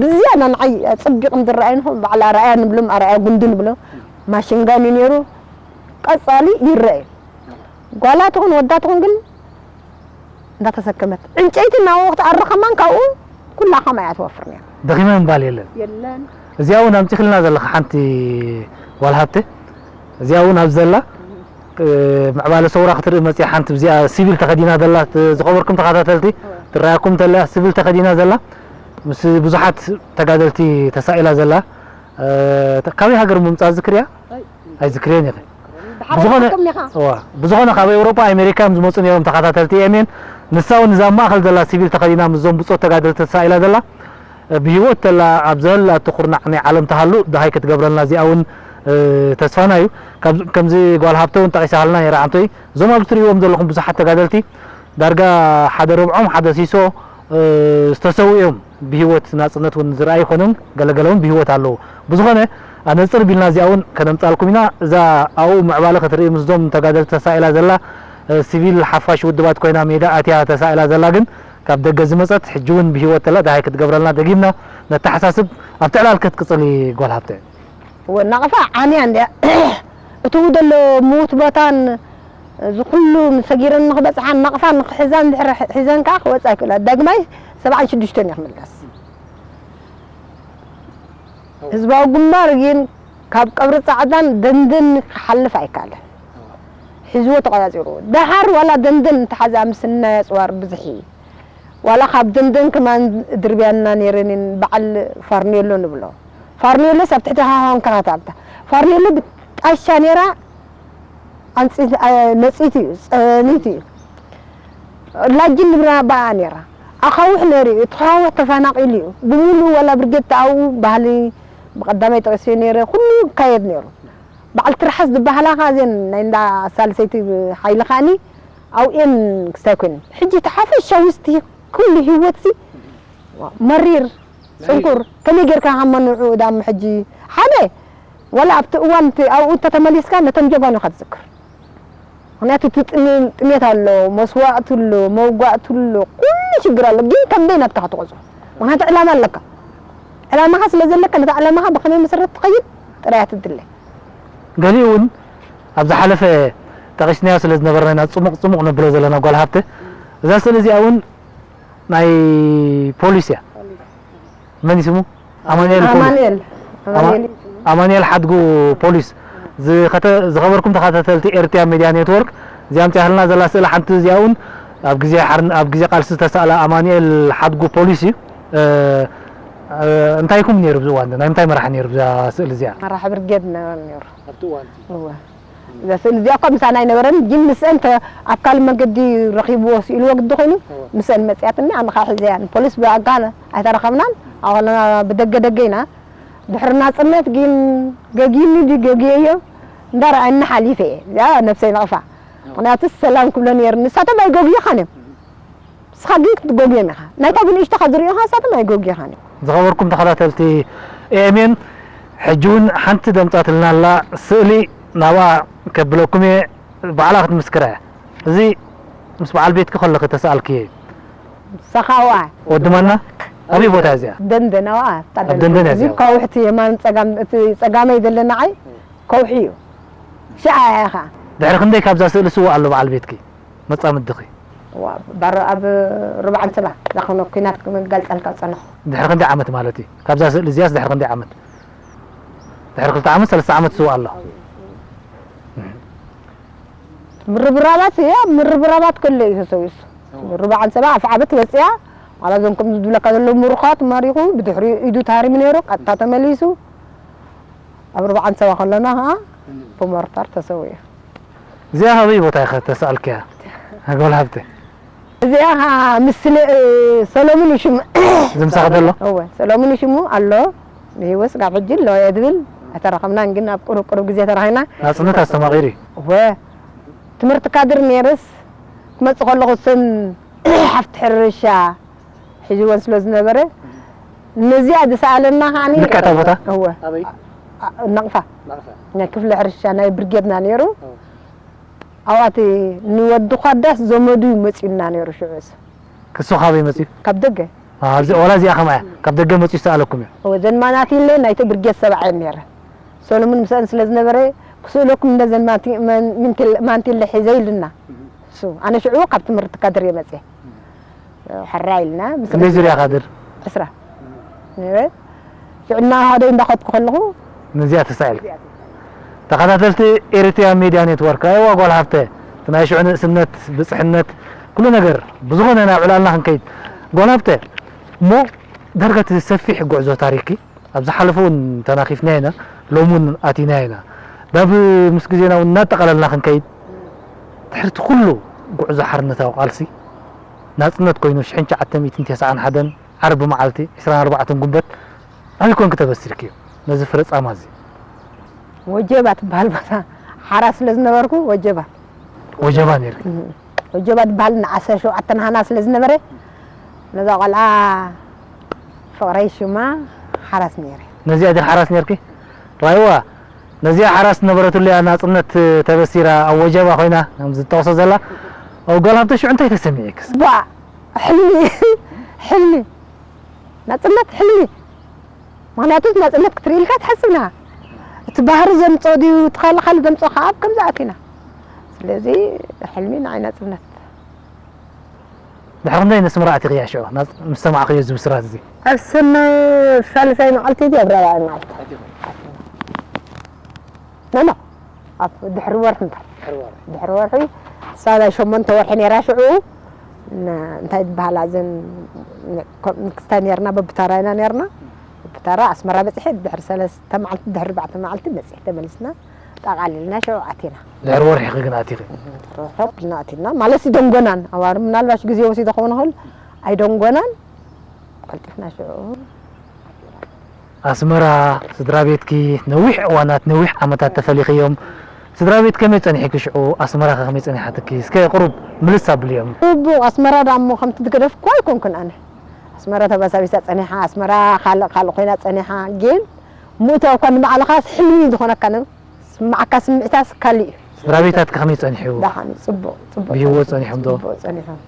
ብዝያዳ ንዓይ ኣጸቢቑ ዝረኣየኒ፣ ባዕላ ኣርኣያ ንብሎም፣ ኣርኣያ ጉንዲ ንብሎ። ማሽን ጋን እዩ ነይሩ። ቀጻሊ ይረኣዩ። ጓላ ትኹን ወዳ ትኹን ግን እንዳተሰከመት። ዕንጨይቲ እናወቕት ኣረ ከማን ካብኡ ኩላ ከማይ እያ ትወፍር ነይራ። ደኺመ ምባል የለን። የለን። እዚኣ እውን ኣምጺኽልና ዘለኻ ሓንቲ ጓል ሃብተ፣ እዚኣ እውን ኣብ ዘላ፣ እ፣ ምዕባለ ሰውራ ክትርኢ መጺኣ ሓንቲ ብዚኣ ሲቪል ተኸዲና ዘላ፣ ት-፣ ዝኸበርኩም ተኸታተልቲ፣ ትረኣየኩም እንተላ ሲቪል ተኸዲና ዘላ፣ ምስ ብዙሓት ተጋደልቲ ተሳኢላ ዘላ፣ እ፣ ተ-፣ ካበይ ሃገር ምምጻእ ዝክርያ? ኣይዝክርዮን ኢኺ። ብዝኾነ፣ እዋ፣ ብዝኾነ ካብ ኤውሮጳ ኣሜሪካ እዮም ዝመጹ ነይሮም ተኸታተልቲ ኤምኤን። ንሳ እውን እዛ ኣብ ማእከል ዘላ ሲቪል ተኸዲና ምስዞም ብጾት ተጋደልቲ ተሳኢላ ዘላ፣ እ፣ ብህይወት ተላ ኣብ ዘላቶ ኩርናዕ ናይ ዓለም ትሃሉ ደሃይ ክትገብረልና እዚኣ እውን፣ እ፣ ተስፋና እዩ። ካብ-፣ ከምዚ ጓል ሃብተ እውን ጠቒሳሃልና ነይራ ዓንቶይ። እዞም ኣብዚ ትርእይዎም ዘለኹም ብዙሓት ተጋደልቲ ዳርጋ ሓደ ርብዖም ሓደ ሲሶ፣ እ፣ ዝተሰውኡ እዮም። ብህይወት ናጽነት እውን ዝረኣዩ ይኾኑን ገለገለ እውን ብህይወት ኣለዉ። ብዝኾነ ኣነጽር ቢልና እዚኣ እውን ከነምጻልኩም ኢና። እዛ ኣብኡ ምዕባለ ክትርኢ ምስዞም ተጋደልቲ ተሳኢላ ዘላ፣ እ፣ ሲቪል ሓፋሽ ውድባት ኮይና ሜዳ ኣትያ ተሳኢላ ዘላ ግን ካብ ደገ ዝመጸት ሕጂ እውን ብህይወት ተላ ደሃይ ክትገብረልና ደጊምና ነተሓሳስብ። ኣብቲ ዕላል ክትቅጽሊ ጓል ሃብተ። እወ፣ ናቕፋ ዓንያ እንድያ። እቱ ዘሎ ምዉት ቦታን እዚ ኩሉ ሰጊረን ንኽበፅሓን ናቕፋ ንኽሕዛን ድሕሪ ሒዘን ከዓ ክወፃ ይክእላ። ዳግማይ ሰብዓን ሽዱሽተን እየ ክምለስ። ህዝባዊ ግንባር ግን ካብ ቀብሪ ፃዕዳን ደንደን ክሓልፍ ኣይከኣለን። ሒዝዎ ተቆፃፂርዎ። ደሓር ዋላ ደንደን እንተሓዛ ምስናይ ኣፅዋር ብዝሒ ዋላ ካብ ደንደን ከማን ድርብያና ነይረንን በዓል ፋርኔሎ ንብሎ። ፋርኔሎስ ኣብ ትሕቲ ሃሃውን ከታታልታ። ፋርኔሎ ብጣሻ ነይራ፣ ኣንጺት-፣ ኣ-፣ ነጺት እዩ፣ ጸኒት እዩ። ላጅን ንብላ በኣ ነይራ። ኣኻውሕ ነይሩ እዩ፣ እቲ ኻውሕ ተፈናቒሉ እዩ። ብምሉኡ ዋላ ብርጌድ ተኣው ባህሊ ብቐዳማይ ጠቒሰ ነይረ፣ ኩሉ ይካየድ ነይሩ። በዓል ትርሓስ ዝበሃላ ኻኣ እዘን ናይ እንዳ ሳልሰይቲ ሓይሊ ኻኒ ኣብኤን ክስታይ ኮይነን። ሕጂ እቲ ሓፈሻዊ እስቲ ኩሉ ህይወትሲ መሪር፣ ጽንኩር፣ ከመይ ጌርካ ካብ መኑዑ እዳም ሕጂ ሓደ ዋላ ኣብቲ እዋን እቲ ኣብኡ እንተተመሊስካ ነቶም ጀጋኑ ኢኻ ትዝክር። ምኽንያቱ እቲ ጥሜ-፣ ጥሜት ኣሎ፣ መስዋእቲ ኣሎ፣ መውጋእቲ ኣሎ፣ ኩሉ ሽግር ኣሎ። ግን ከም ደይ ናትካ ክትቆጽሮ። ምኽንያቱ ዕላማ ኣለካ። ዕላማኻ ስለ ዘለካ ነታ ዕላማኻ ብኸመይ መሰረት ትኸይድ ጥራይ እያ ትድለ። ገሊኡ እውን ኣብ ዝሓለፈ ጠቒስናዮ ስለ ዝነበርና ኢና ጽሙቕ ጽሙቕ ነብሎ ዘለና ጓል ሃብተ። እዛ ስእሊ እዚኣ እውን ናይ ፖሊስ እያ። መን እዩ ስሙ? ኣማኑኤል ፖሊስ። ኣማኑኤል። ኣማ-፣ ኣማኑኤል እዩ ስሙ። ኣማኑኤል ሓድጉ ፖሊስ። ዝኸተ-፣ ዝኸበርኩም ተኸታተልቲ ኤርትያ ሚድያ ኔትወርክ፣ እዚኣ ኣምጺኣትና ዘላ ስእሊ ሓንቲ እዚኣ እውን ኣብ ግዜ ሓርን-፣ ኣብ ግዜ ቃልሲ ዝተሳእላ ኣማኑኤል ሓድጉ ፖሊስ እዩ። እ፣ እ፣ እንታይ ኢኹም ነይሩ ኣብዚ እዋን? ናይ ምንታይ መራሒ ነይሩ እዛ ስእሊ እዚኣ? መራሒ ብርጌድ ነበረ ነይሩ። ኣብቲ እዋን እቲ? እወ። እዛ ስእሊ እዚኣ እኳ ምሳና ኣይነበረን፣ ግን ምስአን ተ-፣ ኣብ ካልእ መንገዲ ረኺብዎ ስኢልዎ ግዲ ኮይኑ፣ እወ። ምስአን መጺኣትኒ፣ ኣነ ኸዓ ሒዘያ። ንፖሊስ ብኣካል ኣይተራኸብናን፣ ኣብ ከለና ብደገ ደገ ኢና። ድሕሪ ናጽነት ግን ገጊኒ ድዩ ገጊየዮ እንዳረኣኒ ሓሊፈ እየ። እዚኣ ነብሰይ ነቕፋ። እወ። ምኽንያቱ ሰላም ክብሎ ነይሩ። ንሳቶም ኣይገግዩኻን እዮም። ንስኻ ግን ክትጎግዮም ኢኻ። ናይታ ብንእሽቶኻ ዝርእዩኻ ንሳቶም ኣይጎግዩኻን እዮም። ዝኸበርኩም ተኸታተልቲ ኤኤምኤን፣ ሕጂ እውን ሓንቲ ደምጻትልና ኣላ ስእሊ ናብኣ ከብለኩም እየ፣ ባዕላ ክትምስክራ እያ። እዚ ምስ በዓል ቤትኪ ከለኺ ተሰኣልክዮ እዩ። ንስኻ ኣብኣ። ወዲ ማና? ኣበይ ቦታ እያ እዚኣ? ደንደን ኣብኣ፣ እታ ኣብ ደንደን። ደንደን እያ እዚ እዚኣ። ከውሒ እቲ የማን ጸጋም፣ እቲ ጸጋመይ ዘሎ ንዓይ ከውሒ እዩ። ሽዓ እያ ኸዓ። ድሕሪ ክንደይ ካብዛ ስእሊ ስዉእ ኣሎ በዓል ቤትኪ? መጻምድኺ? ዋ፣ ባሮ ኣብ ርብዓን ሰባ፣ እዛ ኹነ ኲናት ክገልጸልካ ዝጸናኹ። ድሕሪ ክንደይ ዓመት ማለት እዩ? ካብዛ ስእሊ እዚኣስ ድሕሪ ክንደይ ዓመት? ድሕሪ ክልተ ዓመት፣ ሰለስተ ዓመት ስዉእ ኣሎ። ምርብራባት፣ ያ፣ ምርብራባት ከሎ እዩ ተሰዊኡ። ርብዓን ሰባ ኣፍዓበት ወጽያ፣ ዋላ እዞም ከምዚ ዝብለካ ዘለዉ ምሩኻት ማሪኹ፣ ብድሕሪኡ ኢዱ ተሃሪሙ ነይሩ፣ ቀጥታ ተመሊሱ። ኣብ ርብዓን ሰባ ከለና ኸዓ ብሞርታር ተሰዊኡ። እዚኣ ካበይ ቦታ ኢኻ ተሰኣልክያ? ጓል ሃብተይ። እዚኣ ኸዓ ምስለ፣ እ፣ ሰሎሙን እዩ ሽሙ። ዝምሳኻ ዘሎ? እወ፣ ሰሎሙን እዩ ሽሙ ኣሎ። ንህይወት ስጋብ ሕጂ ኣለዋ እየ ዝብል። ኣይተራኸብናን ግን ኣብ ቁሩብ ቁሩብ ግዜ ተራኺብና። ናጽነት ኣስተማቒሩ እዩ። እወ፣ ትምህርቲ ካድር ነይርስ ክመጽእ ከለኹ እሰን ሓፍቲ ሕርሻ ሒዝወን ስለ ዝነበረ፣ ነዚኣ ዝሰኣለና ከዓኒ ልክዕታ ቦታ? እወ። ኣበይ? ኣ-፣ ናቕፋ። ናቕፋ። ናይ ክፍሊ ሕርሻ ናይ ብርጌድና ነይሩ። እወ። ኣብኣቲ ንወዲ ኳዳስ ዘመዱ እዩ መጺኡና ነይሩ ሽዑ እሱ። ክሱ ካበይ መጺኡ? ካብ ደገ። ኣ፣ ኣብዚ፣ ዋላ እዚኣ ከማያ፣ ካብ ደገ መጺኡ ዝሰኣለኩም እዩ? እወ፣ ዘን ማናቲለ ናይቲ ብርጌድ ሰብዓ እየን ነይረን። ሰሎሙን ምስአን ስለ ዝነበረ፣ ክስእለኩም እንደ ዘን ማንቲ-፣ መን-፣ ምንቲል-፣ ማንቲለ ሒዘ ኢሉና። እሱ፣ ኣነ ሽዑ ካብ ትምህርቲ ካድር እየ መጺአ። ሕራይ ኢልና ምስ ክንደይ ዙርያ ካድር? ዕስራ። ነይረ። ሽዑ እናሃደ እንዳኸድኩ ከለኹ ነዚኣ ተሳኢልኪ። ተኸታተልቲ ኤሪትሪያን ሚድያ ኔትወርክ፣ ራእይዋ ጓል ሃብተ፣ እቲ ናይ ሽዑ ንእስነት፣ ብጽሕነት፣ ኩሉ ነገር ብዝኾነ ናብ ዕላልና ክንከይድ። ጓል ሃብተ፣ እሞ ዳርጋ እቲ ሰፊሕ ጉዕዞ ታሪኽኪ፣ ኣብ ዝሓለፈ እውን ተናኺፍና ኢና፣ ሎሚ እውን ኣቲና ኢና። ናብ ምስ ግዜና እውን እናጠቓለልና ክንከይድ፣ ድሕሪ እቲ ኩሉ ጉዕዞ ሓርነታዊ ቃልሲ፣ ናጽነት ኮይኑ ሽሕን ትሽዓተ ሚእትን ተስዓን ሓደን ዓርቢ መዓልቲ ዕስራን ኣርባዕተን ጉንበት ኣበይ ኮንኪ ተበሲርክዮ ነዚ ፍረ ጻማ እዚ? ወጀባ ትበሃል ቦታ ሓራስ ስለ ዝነበርኩ ወጀባ። ወጀባ ነይርኪ? እም። ወጀባ ትበሃል ንዓሰርተ ሸውዓተ ናህና ስለ ዝነበረ ነዛ ቆልዓ ፍቕረይ ሽማ ሓራስ ነይረ። ነዚኣ ዲኺ ሓራስ ነይርኪ? ራይዋ፣ ነዚኣ ሓራስ ዝነበረትሉ እያ ናጽነት ተበሲራ ኣብ ወጀባ ኮይና ከም ዝጠቕሶ ዘላ። ጓል ሃብተ ሽዑ እንታይ ተሰሚዕክስ? ቧ! ሕልሚ፣ ሕልሚ። ናጽነት ሕልሚ። ምኽንያቱ ናጽነት ክትርኢ ኢልካ ትሓስብ ኢኻ። እቲ ባህሪ ዘምፅኦ ድዩ፣ እቲ ካልእ ካልእ ዘምፅኦ ከዓ ኣብ ከምዚ ኣቲና። ስለዚ ሕልሚ ንዓይ ናፅነት። ድሕሪ ክንደይ ነስመራ ኣቲኽያ ሽዑ? ናጽ-፣ ምስ ሰማዕኽዮ እዚ ብስራት እዚ? ኣብ ሰመ-፣ ሳልሳይ መዓልቲ ድዩ ኣብ ራብዓይ መዓልቲ? ኖ፣ ኖ። ኣብ ድሕሪ ወርሒ እምበር። ድሕሪ ወርሒ። እሳ ናይ ሸሞንተ ወርሒ ነይራ ሽዑ። ን-፣ እንታይ ዝበሃላ እዘን ን-፣ ኮ-፣ ንክስታይ ነይርና፣ በብታራ ኢና ነይርና። በብታራ ኣስመራ በፂሐ ድሕሪ ሰለስተ መዓልቲ፣ ድሕሪ ኣርባዕተ መዓልቲ መፂኤ ተመሊስና። ጠቓሊልና ሽዑ ኣቲና። ድሕሪ ወርሒ ኢኺ ግን ኣቲኺ? ርሑቕ ኢልና ኣቲና። ማለት ደንጎናን። ኣዋር ምናልባሽ ግዜ ወሲዶ ክኸውን ይኽእል። ኣይደንጎናን። ቀልጢፍና ሽዑ ኣስመራ፣ ስድራ ቤትኪ ነዊሕ እዋናት፣ ነዊሕ ዓመታት ተፈሊኽዮም። ስድራ ቤት ከመይ ጸኒሕኪ ሽዑ? ኣስመራ ከ ከመይ ጸኒሓትኪ? እስከ ቁሩብ ምልስ ኣብልዮም። ጽቡቕ፣ ኣስመራ ደኣ እሞ ከምቲ ዝገደፍኩዋ ኣይኮንኩን ኣነ። ኣስመራ ተባሳቢሳ ጸኒሓ፣ ኣስመራ ካልእ ካልእ ኮይና ጸኒሓ። ግን ምእታው እኳ ንባዕልኻ ሕልሚ ዝኾነካ ነ-፣ ስምዓካ ስምዒታስ ካልእ እዩ። ስድራ ቤታት ከ ከመይ ጸኒሑ? ደሓን፣ ጽቡቕ፣ ጽቡቕ ብህይወት ጸኒሑ። ጸኒሖም ዶ? ጽቡቕ ጸኒሖም።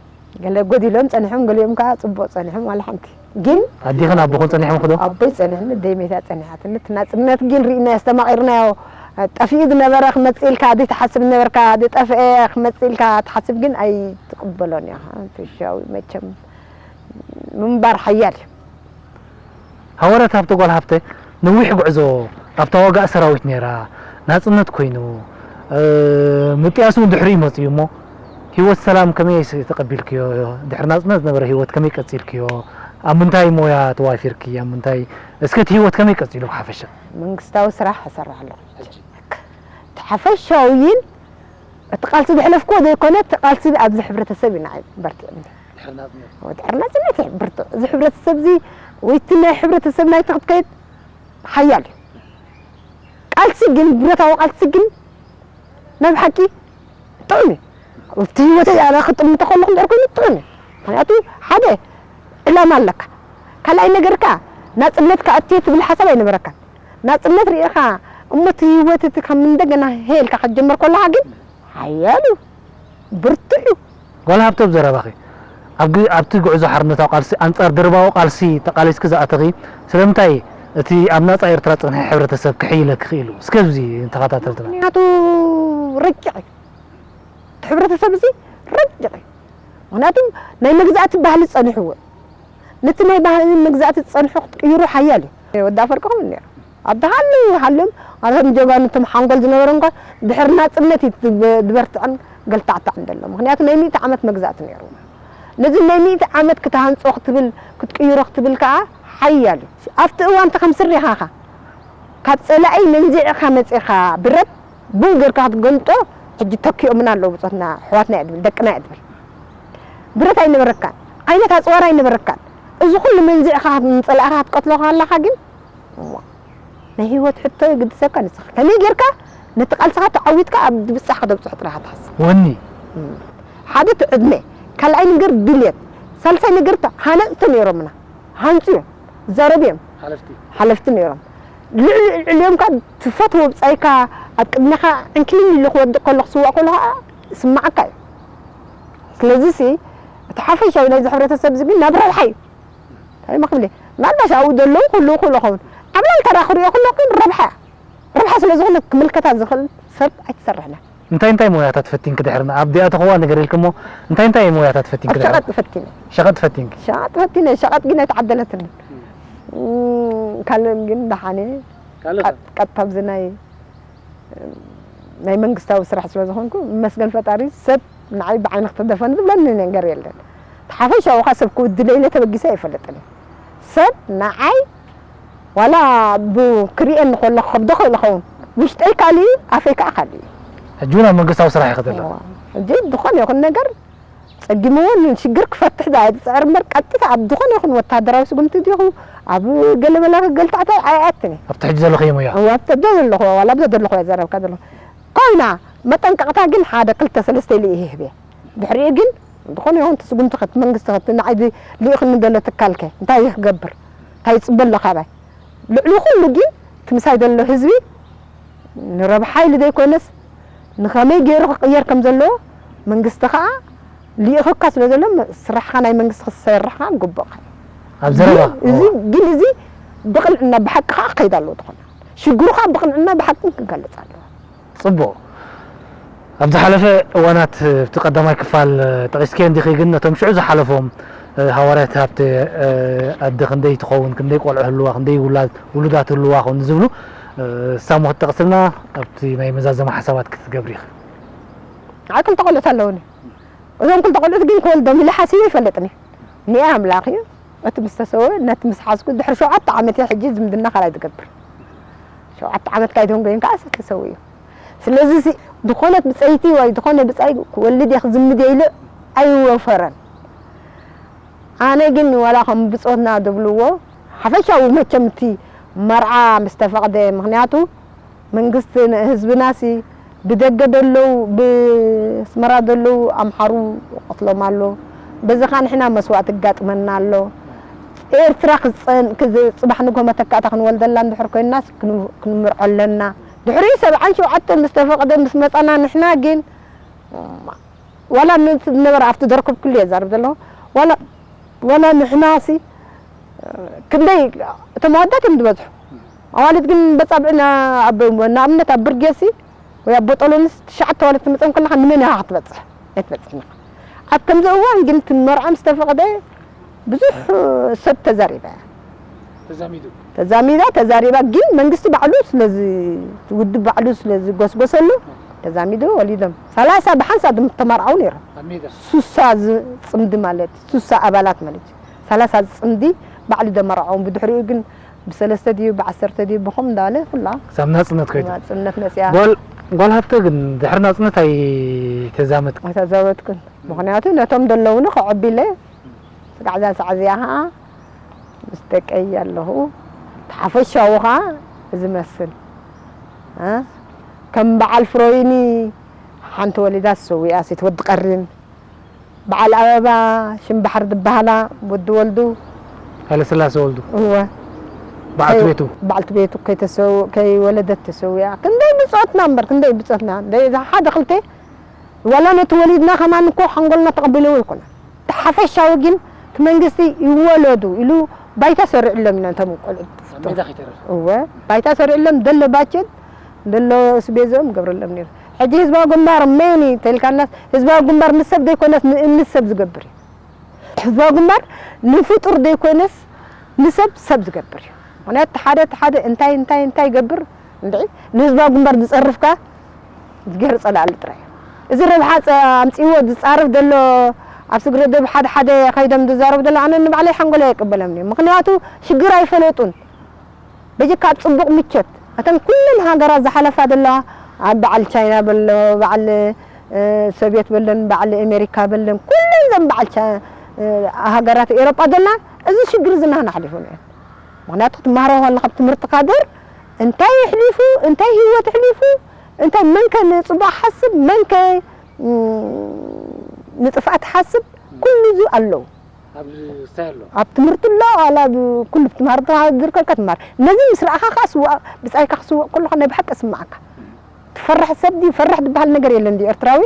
ገለ ጎዲሎም ጸኒሖም፣ ገሊኦም ከኣ ጽቡቕ ጸኒሖም፣ ዋላ ሓንቲ። ግን ኣዴኽን ኣቦኽን ጸኒሖምኺ ዶ? ኣቦይ ጸኒሕኒ፣ ኣደይ መይታ ጸኒሓትኒ። እቲ ናጽነት ግን ርኢናዮ፣ ኣስተማቒርናዮ። ጠፊኡ ዝነበረ ክመጽእ ኢልካ ዘይትሓስብ ዝነበርካ፣ ዝጠፍአ ክመጽእ ኢልካ ትሓስብ ግን ኣይትቕበሎን ኢኻ። ፍሻዊ መቸም ምንባር ሓያል እዩ። ሃወረት ሃብተ ጓል ሃብተ ነዊሕ ጉዕዞ ኣብ ተዋጋእ ሰራዊት ነይራ፣ ናጽነት ኮይኑ፣ እ፣ ምጥያስ እውን ድሕሪኡ መጺኡ እሞ፣ ህይወት ሰላም ከመይ ስ-፣ ተቐቢልክዮ? ድሕሪ ናጽነት ዝነበረ ህይወት ከመይ ቀጺልክዮ? ኣብ ምንታይ ሞያ ተዋፊርኪ? ኣብ ምንታይ? እስከ እቲ ህይወት ከመይ ቀጺሉ ብሓፈሻ? መንግስታዊ ስራሕ እሰርሕ ኣለኹ። ሕጂ። እቲ ሓፈሻዊ ግን እቲ ቃልሲ ዘሕለፍክዎ ዘይኮነ፣ እቲ ቃልሲ ኣብዚ ሕብረተሰብ እዩ ንዓይ በርቲዑኒ። ድሕሪ ናጽነት። ድሕሪ ናጽነት እዩ ብርቱዕ። እዚ ሕብረተሰብ እዚ ወይ እቲ ናይ ሕብረተሰብ ናይ ትኽትከይድ ሓያል እዩ። ቃልሲ ግን፣ ብረታዊ ቃልሲ ግን ናይ ብሓቂ ጥዑም እዩ። ኣብቲ ህይወተይ ኣነ ክጥምቶ ከለኹ እንድሕር ኮይኑ ጥዑም እዩ። ምኽንያቱ ሓደ ዕላማ ኣለካ። ካልኣይ ነገር ከኣ ናጽነት ከኣ እትየ ትብል ሓሳብ ኣይነበረካን። ናጽነት ርኢኻ እሞ እቲ ህይወት እቲ ከም እንደገና ሄ ኢልካ ክትጅምር ከለኻ ግን ሓያል እዩ። ብርቱዕ እዩ። ጓል ሃብተ ኣብ ዘረባኺ፣ ኣብ ግ-፣ ኣብቲ ጉዕዞ ሓርነታዊ ቃልሲ ኣንጻር ደርባዊ ቃልሲ ተቓሊስኪ ዝኣተኺ፣ ስለምንታይ እቲ ኣብ ናጻ ኤርትራ ዝጸንሐ ሕብረተሰብ ክሕይለኪ ክኢሉ? እስከ ኣብዚ ንተኸታተልትና። ምኽንያቱ ረቂቕ እዩ። እቲ ሕብረተሰብ እዚ ረቂቕ እዩ። ምኽንያቱ ናይ መግዛእቲ ባህሊ ጸኒሕዎ። ነቲ ናይ ባህሊ መግዛእቲ ዝጸንሖ ክትቅይሩ ሓያል እዩ። ወዲ ኣፈርቂ ከምኡ ነይሩ። ኣብ ተሃልዩ ሃልዮም ኣብቶም ጀጋኑ እቶም ሓንጎል ዝነበረ እንኳ ድሕሪ ናጽነት እዩ ዝበ-፣ ዝበርትዕን ገልታዕታዕን ዘሎ። ምኽንያቱ ናይ ሚእቲ ዓመት መግዛእቲ ነይሩ። ነዚ ናይ ሚእቲ ዓመት ክትሃንጾ ክትብል፣ ክትቅይሮ ክትብል ከኣ ሓያል እዩ። ኣብቲ እዋን እቲ ከም ስሪኻ ኢኻ። ካብ ጸላኢ መንዚዕኻ መጺኻ ብረት ቡን ጌርካ ክትገንጦ፣ ሕጂ ተኪኦምና ኣለዉ ብጾትና፣ ኣሕዋትና እያ ትብል፣ ደቅና እያ ትብል። ብረት ኣይነበረካን፣ ዓይነት ኣጽዋር ኣይነበረካን። እዚ ኩሉ መንዚዕኻ ንጸላእኻ ክትቀትሎ ከለኻ ግን፣ እሞ፣ ናይ ህይወት ሕቶ ይግድሰካ ንስኻ። ከመይ ጌርካ ነቲ ቃልስኻ ተዓዊትካ ኣብ ዝብጻሕ ከተብጽሖ ጥራይ ኢኻ ትሓስብ። ወኒ። እም። ሓደ እቲ ዕድመ፣ ካልኣይ ነገር ድልየት፣ ሳልሳይ ነገር እቲ ሃነጽቲ ነይሮምና። ሃንጹ እዮም፣ ዘረቡ እዮም። ሓለፍቲ። ሓለፍቲ ነይሮም። ልዕሊ ልዕሊኦም ካብ ትፈትዎ ብጻይካ ኣብ ቅድሜኻ ዕንክሊል ኢሉ ክወድቕ ከሎ ክስዋእ ከሎ ኸኣ ይስምዓካ እዩ። ስለዚ ሲ እቲ ሓፈሻዊ ናይዚ ሕብረተሰብ እዚ ግን ናብ ረብሓ እዩ። እንታይ እሞ ክብል እየ? ምናልባሽ ኣብኡ ዘለዉ ክህልዉ ይኽእሉ ይኸውን። ዓብላል ተራ ክሪኦ ከለኹ ግን ረብሓ እያ። ረብሓ ስለ ዝኾነ ክምልከታ ዝኽእል ሰብ ኣይትሰርሕን እያ። እንታይ እንታይ ሞያታት ፈቲንኪ ድሕሪ ን-፣ ኣብ ዚኣተኽዋ ነገር ኢልኪ እሞ እንታይ እንታይ ሞያታት ፈቲንኪ ኣብ ድሕሪ ሸቐጥ ፈቲነ። ሸቐጥ ፈቲንኪ? ሸቐጥ ፈቲነ፣ ሸቐጥ ግን ኣይተዓደለትንን። እም፣ ካልእ ግን ደሓን እየ። ካልእ ቀጥ-፣ ቀጥታ ኣብዚ ናይ፣ ናይ መንግስታዊ ስራሕ ስለ ዝኾንኩ፣ ይመስገን ፈጣሪ፣ ሰብ ንዓይ ብዓይኒ ክትደፈኒ ዝብለኒ ነገር የለን። እቲ ሓፈሻዊ ኸኣ ሰብ ክውድለይ ኢለ ተበጊሰ ኣይፈልጥን እየ። ሰብ ንዓይ ዋላ ብ-፣ ክርእየኒ ከሎ ክኸብዶ ክእል ይኸውን። ውሽጠይ ካልእ እዩ፣ ኣፈይ ከኣ ካልእ እዩ። ሕጂ እውን ኣብ መንግስታዊ ስራሕ ኢኺ ዘለኺ? እዋ፣ ሕጂ ዝኾነ ይኹን ነገር ጸጊምዎ ንሽግር ክፈትሕ ደኣ እየ ዝጽዕር እምበር፣ ቀጥታ ኣብ ዝኾነ ይኹን ወተሃደራዊ ስጉምቲ ድዩ፣ ኣብ ገለ መለ ገልታዕታይ ኣይኣትን እየ። ኣብቲ ሕጂ ዘለኽዮ ሞያ? እዋ፣ ኣብቲ ሕጂ ዘለኹ፣ ዋላ ኣብዛ ዘለኹ እየ ዘረብካ ዘለኹ። ኮይና፣ መጠንቀቕታ ግን ሓደ ክልተ ሰለስተ ኢለ እየ ይህብ እየ። ድሕሪኡ ግን ዝኾነ ይኹን እቲ ስጉምቲ ከ-፣ እቲ መንግስቲ ከ-፣ እቲ ንዓይ ዚ-፣ ልኢኽኒ ዘሎ ትካል ከ እንታይ ክገብር? እንታይ ይጽበ ኣሎ ካባይ? ልዕሊ ኩሉ ግን እቲ ምሳይ ዘሎ ህዝቢ ንረብሓ ኢሉ ዘይኮነስ ንኸመይ ገይሩ ክቕየር ከም ዘለዎ መንግስቲ ከኣ ልኢኹካ ስለ ዘሎ መ-፣ ስራሕኻ ናይ መንግስቲ ክትሰርሕ ከኣ ግቡእካ እዩ። ኣብ ዘረባ፣ ግን እዚ፣ እዋ። ግን እዚ ብቕንዕና ብሓቂ ከኣ ክኸይድ ኣለዎ ዝኾነ። ሽግሩኻ ብቕንዕና ብሓቅን ክጋለጽ ኣለዎ። ጽቡቕ። ኣብ ዝሓለፈ እዋናት፣ ኣብቲ ቀዳማይ ክፋል፣ እ፣ ጠቒስኪ እንዲኺ፣ ግን ነቶም ሽዑ ዝሓለፎም፣ እ፣ ሃዋርያት ሃብተ፣ እ፣ ኣደ ክንደይ ትኸውን፣ ክንደይ ቆልዑ ህልዋ፣ ክንደይ ውላድ፣ ውሉዳት ህልዋ ኾን ዝብሉ፣ እ፣ ሳሞ ክትጠቕስልና ኣብቲ ናይ መዛዘማ ሓሳባት ክትገብሪ ኢኺ። ኣይ፣ ክልተ ቆልዑት ኣለውኒ። እዞም ክልተ ቆልዑት ግን ክወልዶም ኢለ ሓሲበ ይፈልጥኒ። እኒኣ ኣምላኽ እዩ። እቲ ምስ ተሰወ፣ ነቲ ምስ ሓዝኩ፣ ድሕሪ ሸውዓተ ዓመት እየ ሕጂ ዝምድና ካልኣይ ዝገብር። ሸውዓተ ዓመት ካይቶም ኮይን ከኣ ሰብ ተሰዊኡ። ስለዚ ሲ፣ ዝኾነት ብጸይቲ ወይ ዝኾነ ብጻይ ክወልድ እየ ክዝምድ እየ ኢሉ ኣይወፈረን። ኣነ ግን ዋላ ከም ብጾትና ዝብልዎ፣ ሓፈሻዊ መቸም እቲ መርዓ ምስ ተፈቕደ፣ ምኽንያቱ መንግስቲ ን-፣ ህዝብናሲ ብደገ ደለዉ ብስመራ ደለዉ ኣምሓሩ ይቐትሎም ኣሎ። በዚ ኸኣ ንሕና መስዋእቲ ይጋጥመና ኣሎ። ኤርትራ ክጸን-፣ ክዝ-፣ ጽባሕ ንግሆ መተካእታ ክንወልደላ እንድሕር ኮይንናስ ክን-፣ ክንምርዖ ኣለና። ድሕሪ ሰብዓን ሸውዓተን ምስ ተፈቕደ ምስ መጻና ንሕና ግን ዋላ ነቲ ዝነበረ ኣብቲ ዘርከብኩሉ እየ ዝዛረብ ዘለኹ። ዋላ፣ ዋላ ንሕናሲ ክንደይ እቶም ኣወዳት እዮም ዝበዝሑ። ኣዋልድ ግን በጻብዕና ኣብ፣ ንኣብነት ኣብ ብርጌሲ ወይ ኣብ ቦጦሎንስ ትሽዓተ ኣዋልድ ትመጸን ከለኻ ንመን ኢኻ ክትበጽሕ? ኣይትበጽሕን ኢኻ። ኣብ ከምዚ እዋን ግን እቲ መርዓ ምስ ተፈቕደ ብዙሕ ሰብ ተዛሪባ እያ። ተዛሚዱ። ተዛሚዳ፣ ተዛሪባ፣ ግን መንግስቲ ባዕሉ ስለዚ፣ ውድብ ባዕሉ ስለ ዝጎስጎሰሉ፣ ተዛሚዱ ወሊዶም። ሰላሳ ብሓንሳብ ድም-፣ ተመርዓው ነይሮም። ኣብ ሜዳ። ሱሳ ዝ-፣ ጽምዲ ማለት፣ ሱሳ ኣባላት ማለት እዩ። ሰላሳ ጽምዲ ባዕሉ ደመርዓዎም። ብድሕሪኡ ግን ብሰለስተ ድዩ፣ ብዓሰርተ ድዩ፣ ብኸም እንዳበለ ኩላ ክሳብ ናጽነት ከይዱ። ናጽነት መጽያ። ጓል፣ ጓል ሃብተ ግን ድሕሪ ናጽነት ኣይተዛመድክን? ኣይተዛወድኩን። ምኽንያቱ ነቶም ደለውኒ ከዐቢ ኢለ፣ ስጋዕ እዛ ሳዕ እዚኣ ኸዓ ምስ ደቀይ ኣለኹ። እቲ ሓፈሻዊ ኸዓ እዚ መስል። እ? ከም በዓል ፍሮይኒ ሓንቲ ወሊዳ ተሰዊኣ፣ ሴት ወዲ ቀሪን። በዓል ኣበባ ሽምባሕሪ ዝበሃላ ወዲ ወልዱ። ሃይለስላሴ ወልዱ። እወ። በዓልቲ ከይ-፣ ቤቱ። በዓልቲ ቤቱ ከይተሰው-፣ ከይወለደት ተሰዊኣ። ክንደይ ብጾትና እምበር፣ ክንደይ ብጾትና። እንደ ሓደ ክልተ ዋላ ነቲ ወሊድና ከማን እኮ ሓንጎልና ተቐቢለዎ ኣይኮነን። እቲ ሓፈሻዊ ግን እቲ መንግስቲ ይወለዱ ኢሉ ባይታ ሰሪዕሎም ኢና ነቶም ቆልዑት ኣብ ሜዳ ከይተረፈ። እወ፣ ባይታ ሰሪዕሎም ደሎ ባቸት፣ ደሎ ስቤዝኦም ገብረሎም ነይሩ። ሕጂ ህዝባዊ ግንባር መን እዩ ተልካናስ፣ ህዝባዊ ግንባር ንሰብ ዘይኮነስ ንእምኒ ሰብ ዝገብር እዩ። ህዝባዊ ግንባር ንፍጡር ዘይኮነስ ንሰብ ሰብ ዝገብር እዩ። ምኽንያቱ እቲ ሓደ፣ እቲ ሓደ እንታይ፣ እንታይ፣ እንታይ ይገብር እንድዒ ንህዝባዊ ግንባር ዝጸርፍካ እግዚኣብሔር ጸላእሉ ጥራይ እዩ። እዚ ረብሓ ጸ-፣ ኣምጺእዎ ዝጻረፍ ዘሎ ኣብ ስግረ ዶብ ሓደ ሓደ ከይዶም ዝዛረቡ ዘሎ ኣነ ንባዕለይ ሓንጎለይ ኣይቅበሎምን እዩ። ምኽንያቱ ሽግር ኣይፈለጡን። በጀካ ኣብ ጽቡቕ ምቸት፣ እተን ኩለን ሃገራት ዝሓለፋ ዘለዋ፣ ኣብ በዓል ቻይና በሎ፣ በዓል፣ እ፣ ሶቭየት በለን፣ በዓል ኣሜሪካ በለን፣ ኩለን ዘን በዓል ቻ-፣ እ፣ ሃገራት ኤሮጳ ዘለና፣ እዚ ሽግር እዚ ናህና ኣሕሊፉ ነይሩ። ምኽንያቱ ክትመሃሮ ከለኻ ኣብ ትምህርቲ ካድር እንታይ የሕሊፉ፣ እንታይ ህይወት ኣሕሊፉ፣ እንታይ መንከ ንጽቡቕ ሓስብ፣ መንከ፣ እ፣ ንጥፍኣት ሓስብ፣ ኩሉ እዚ ኣለዉ። ኣብ ስታይ ኣሎ። ኣብ ትምህርቲ ኣሎ፣ ዋላ ኣብ ኩሉ ትምህርቲ ዝርከብካ ትምሃር። ነዚ ምስ ረኣኻ ከኣ ስዋእ፣ ብጻይካ ክስዋእ ከለኻ ናይ ብሓቂ ስምዓካ። ትፈርሕ ሰብ ድዩ? ፈርሕ ዝበሃል ነገር የለን ድዩ ኤርትራዊ?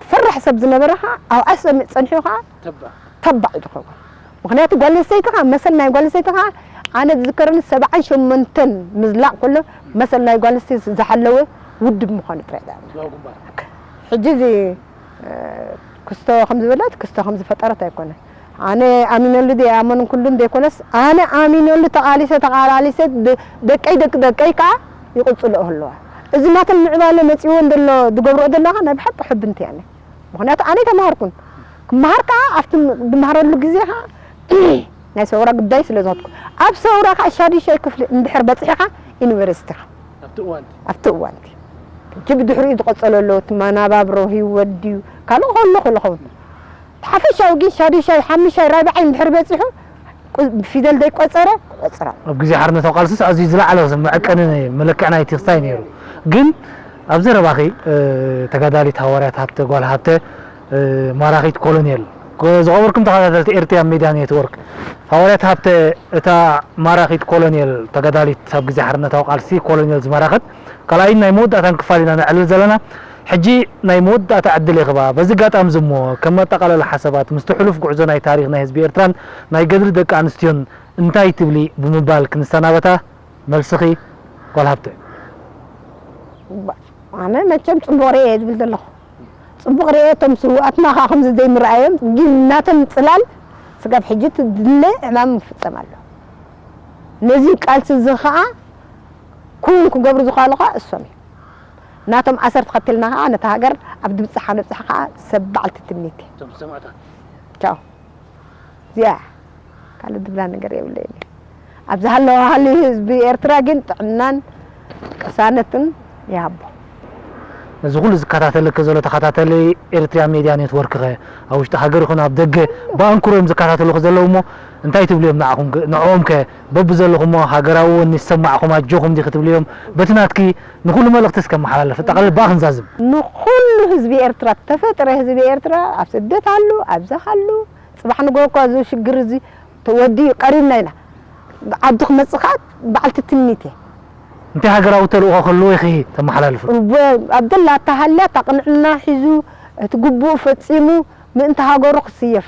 ትፈርሕ ሰብ ዝነበረ ከኣ ኣብ ኣሰም ጸኒሑ ከኣ ተባዕ። ተባዕ እዩ ዝኸውን። ምኽንያቱ ጓል ኣንስተይቲ ከኣ፣ መሰል ናይ ጓል ኣንስተይቲ ከኣ፣ ኣነ ዝዝከረኒ ሰብዓን ሸሞንተን ምዝላቕ ከሎ መሰል ናይ ጓል ኣንስተይቲ ዝሓለወ ውድብ ምዃኑ ጥራይ እዩ። ህዝባዊ ግንባር። ሕጂ እዚ፣ እ፣ ክስቶ ከም ዝበለት፣ ክስቶ ከም ዝፈጠረት ኣይኮነን። ኣነ ኣሚነሉ ድየ ኣይኣመንኩሉን ዘይኮነስ፣ ኣነ ኣሚነሉ ተቓሊሰ፣ ተቓላሊሰ፣ ደ-፣ ደቀይ፣ ደቂ ደቀይ ከኣ ይቕጽልኦ ኣለዋ። እዚ ናተን ምዕባለ መጺእወን ዘሎ፣ ዝገብርኦ ዘለዋ ከኣ ናይ ብሓቂ ሕብንቲ እያ። ምኽንያቱ ኣነ ኣይተማሃርኩን። ክመሃር ከኣ ኣብቲ ም-፣ ዝመሃረሉ ግዜ ከኣ ናይ ሰውራ ጉዳይ ስለ ዝኸድኩ፣ ኣብ ሰውራ ከኣ ሻዱሻይ ክፍሊ እንድሕር በጺሕኻ ዩኒቨርሲቲ ኢኻ። ኣብቲ እዋን እቲ። ኣብቲ እዋን እቲ። ሕጂ ብድሕሪኡ ዝቐጸለ ኣሎ፣ እቲ መናባብሮ ህይወት ድዩ፣ ካልእ ከሎ ከሎ ኸውን። እቲ ሓፈሻዊ ግን ሻዱሻይ፣ ሓሙሻይ፣ ራብዓይ እንድሕር በጺሑ፣ ቁ-፣ ፊደል ዘይቆጸረ፣ ቆጽራ። ኣብ ግዜ ሓርነታዊ ቃልስስ ኣዝዩ ዝለዓለ መዐቀኒ መለክዒ ናይቲ ክስታይ ነይሩ። ግን ኣብ ዘረባኺ፣ እ፣ ተጋዳሊት ሃዋርያት ሃብተ፣ ጓል ሃብተ፣ እ፣ ማራኺት ኮሎኔል፣ ክ-፣ ዝኸበርኩም ተኸታተልቲ ኤርትራ ሚድያ ኔትወርክ፣ ሃዋርያት ሃብተ እታ ማራኺት ኮሎኔል ተጋዳሊት ኣብ ግዜ ሓርነታዊ ቃልሲ ኮሎኔል ዝመራኸት ካልኣይን ናይ መወዳእታን ክፋል ኢና ነዕልል ዘለና። ሕጂ ናይ መወዳእታ ዕድል የኽባ። በዚ ኣጋጣሚ እዚ እሞ ከም መጠቓለሊ ሓሳባት ምስቲ ሕሉፍ ጉዕዞ ናይ ታሪኽ ናይ ህዝቢ ኤርትራን ናይ ገድሊ ደቂ ኣንስትዮን እንታይ ትብሊ ብምባል ክንሰናበታ መልስኺ ጓል ሃብተ። ኣነ መቸም ፅቡቕ ርኤ እየ ዝብል ዘለኹ። ፅቡቕ ርኤ፣ እቶም ስውኣትና ከዓ ከምዚ ዘይምርኣዮም ግን ናቶም ፅላል ስጋብ ሕጂ ትድለ ዕማም ይፍፀም ኣሎ። ነዚ ቃልሲ እዚ ከዓ ክውን ክገብሩ ዝኽኣሉ ከዓ እሶም እዮም። ናቶም ኣሰር ተኸትልና ከዓ ነታ ሃገር ኣብ ድብፅሓ ነብፅሓ ከዓ ሰብ በዓልቲ ትምኒት እየ። እቶም ሰማእታት ቻው። እዚኣ ካልእ ድብላ ነገር የብለይን። ኣብዚ ሃለዋ ሃሊ ህዝቢ ኤርትራ ግን ጥዕናን ቅሳነትን ይሃቦ። ነዚ ኩሉ ዝከታተለኪ ዘሎ ተኸታተሊ ኤርትሪያን ሜድያ ኔትወርክ ኸ ኣብ ውሽጢ ሃገር ይኹን ኣብ ደገ ብኣንክሮ እዮም ዝከታተሉኺ ዘለዉ እሞ እንታይ ትብልዮም ንዓኹም ከ ንዕኦም ከ በብዘለኹሞ ሃገራዊ ወኒ ዝሰማዕኹም ኣጆኹም ዲኺ ትብልዮም በቲ ናትኪ ንኹሉ መልእኽቲ እስከ መሓላለፍ ጠቕልል ብኣ ክንዛዝም ንኹሉ ህዝቢ ኤርትራ ተፈጥረ ህዝቢ ኤርትራ ኣብ ስደት ኣሉ ኣብዛ ኣሉ ጽባሕ ንጎ እኳ እዚ ሽግር እዚ ተወዲኡ ቀሪብና ኢና ዓዲ ክመጽእ ከዓ በዓልቲ ትምኒት እየ እንታይ ሃገራዊ ተልእኾ ከልዎ ኢኺ ተመሓላልፉ ኣብ ደላታ ሃልያ ታቕንዕና ሒዙ እቲ ግቡእ ፈጺሙ ምእንቲ ሃገሩ ክስየፍ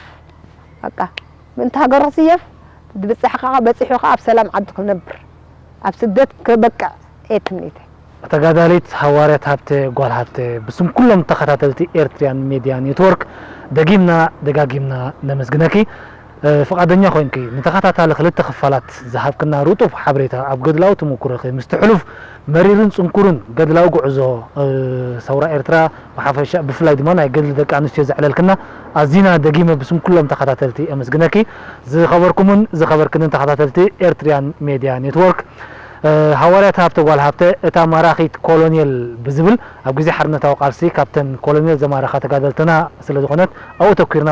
በቃ ምእንቲ ሃገሩ ክስየፍ ብብፅሕ ከዓ በፂሑ ከዓ ኣብ ሰላም ዓዲ ክነብር ኣብ ስደት ክበቅዕ እየ ትምኒተይ ተጋዳሊት ሃዋርያት ሃብተ ጓል ሃብተ ብስም ኩሎም ተኸታተልቲ ኤርትሪያን ሜድያ ኔትወርክ ደጊምና ደጋጊምና ነመስግነኪ ፍቓደኛ ኮይንኪ ንተኸታታሊ ክልተ ክፋላት ዝሃብክና ርጡብ ሓበሬታ ኣብ ገድላዊ ተመኩሮኺ ምስቲ ሕሉፍ መሪርን ጽንኩርን ገድላዊ ጉዕዞ ሰውራ ኤርትራ ብሓፈሻ ብፍላይ ድማ ናይ ገድሊ ደቂ ኣንስትዮ ዘዕለልክና ኣዚና ደጊመ ብስም ኩሎም ተኸታተልቲ የመስግነኪ ዝኸበርኩምን ዝኸበርክንን ተኸታተልቲ ኤርትሪያን ሜድያ ኔትወርክ ሃዋርያት ሃብተ ጓል ሃብተ እታ ማራኺት ኮሎኔል ብዝብል ኣብ ግዜ ሓርነታዊ ቃልሲ ካብተን ኮሎኔል ዘማረኻ ተጋደልትና ስለ ዝኾነት ኣብኡ ተኲርና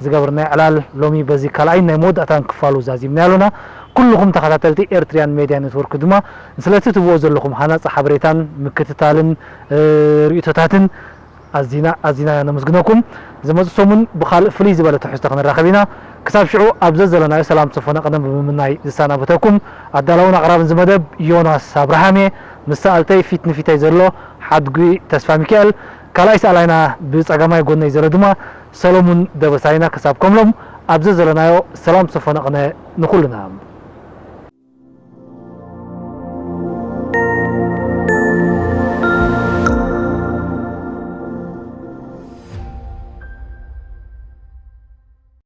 ዝገበርናዮ ዕላል ሎሚ በዚ ካልኣይን ናይ መወዳእታን ክፋሉ ዛዚምና ያሎና ኩልኹም ተኸታተልቲ ኤርትሪያን ሜድያ ኔትወርክ ድማ ስለቲ ትብዎ ዘለኹም ሃናፂ ሓበሬታን ምክትታልን ርእቶታትን ኣዚና ኣዚና ነመስግነኩም ዝመፅእ ሰሙን ብካልእ ፍልይ ዝበለ ትሕዝቶ ክንራኸብ ኢና ክሳብ ሽዑ ኣብ ዘዘለናዮ ሰላም ተፈነቕነ ብምምናይ ዝሰናበተኩም ኣዳላውን ኣቕራብን ዝመደብ ዮናስ ኣብርሃም እየ ምስ ሰኣልተይ ፊት ንፊተይ ዘሎ ሓድጉ ተስፋ ሚካኤል ካልኣይ ሰኣላይና ብፀጋማይ ጎነይ ዘሎ ድማ ሰሎሙን ደበሳይና ክሳብ ከምሎም ኣብ ዘዘለናዮ ሰላም ተፈነቕነ ንኹልና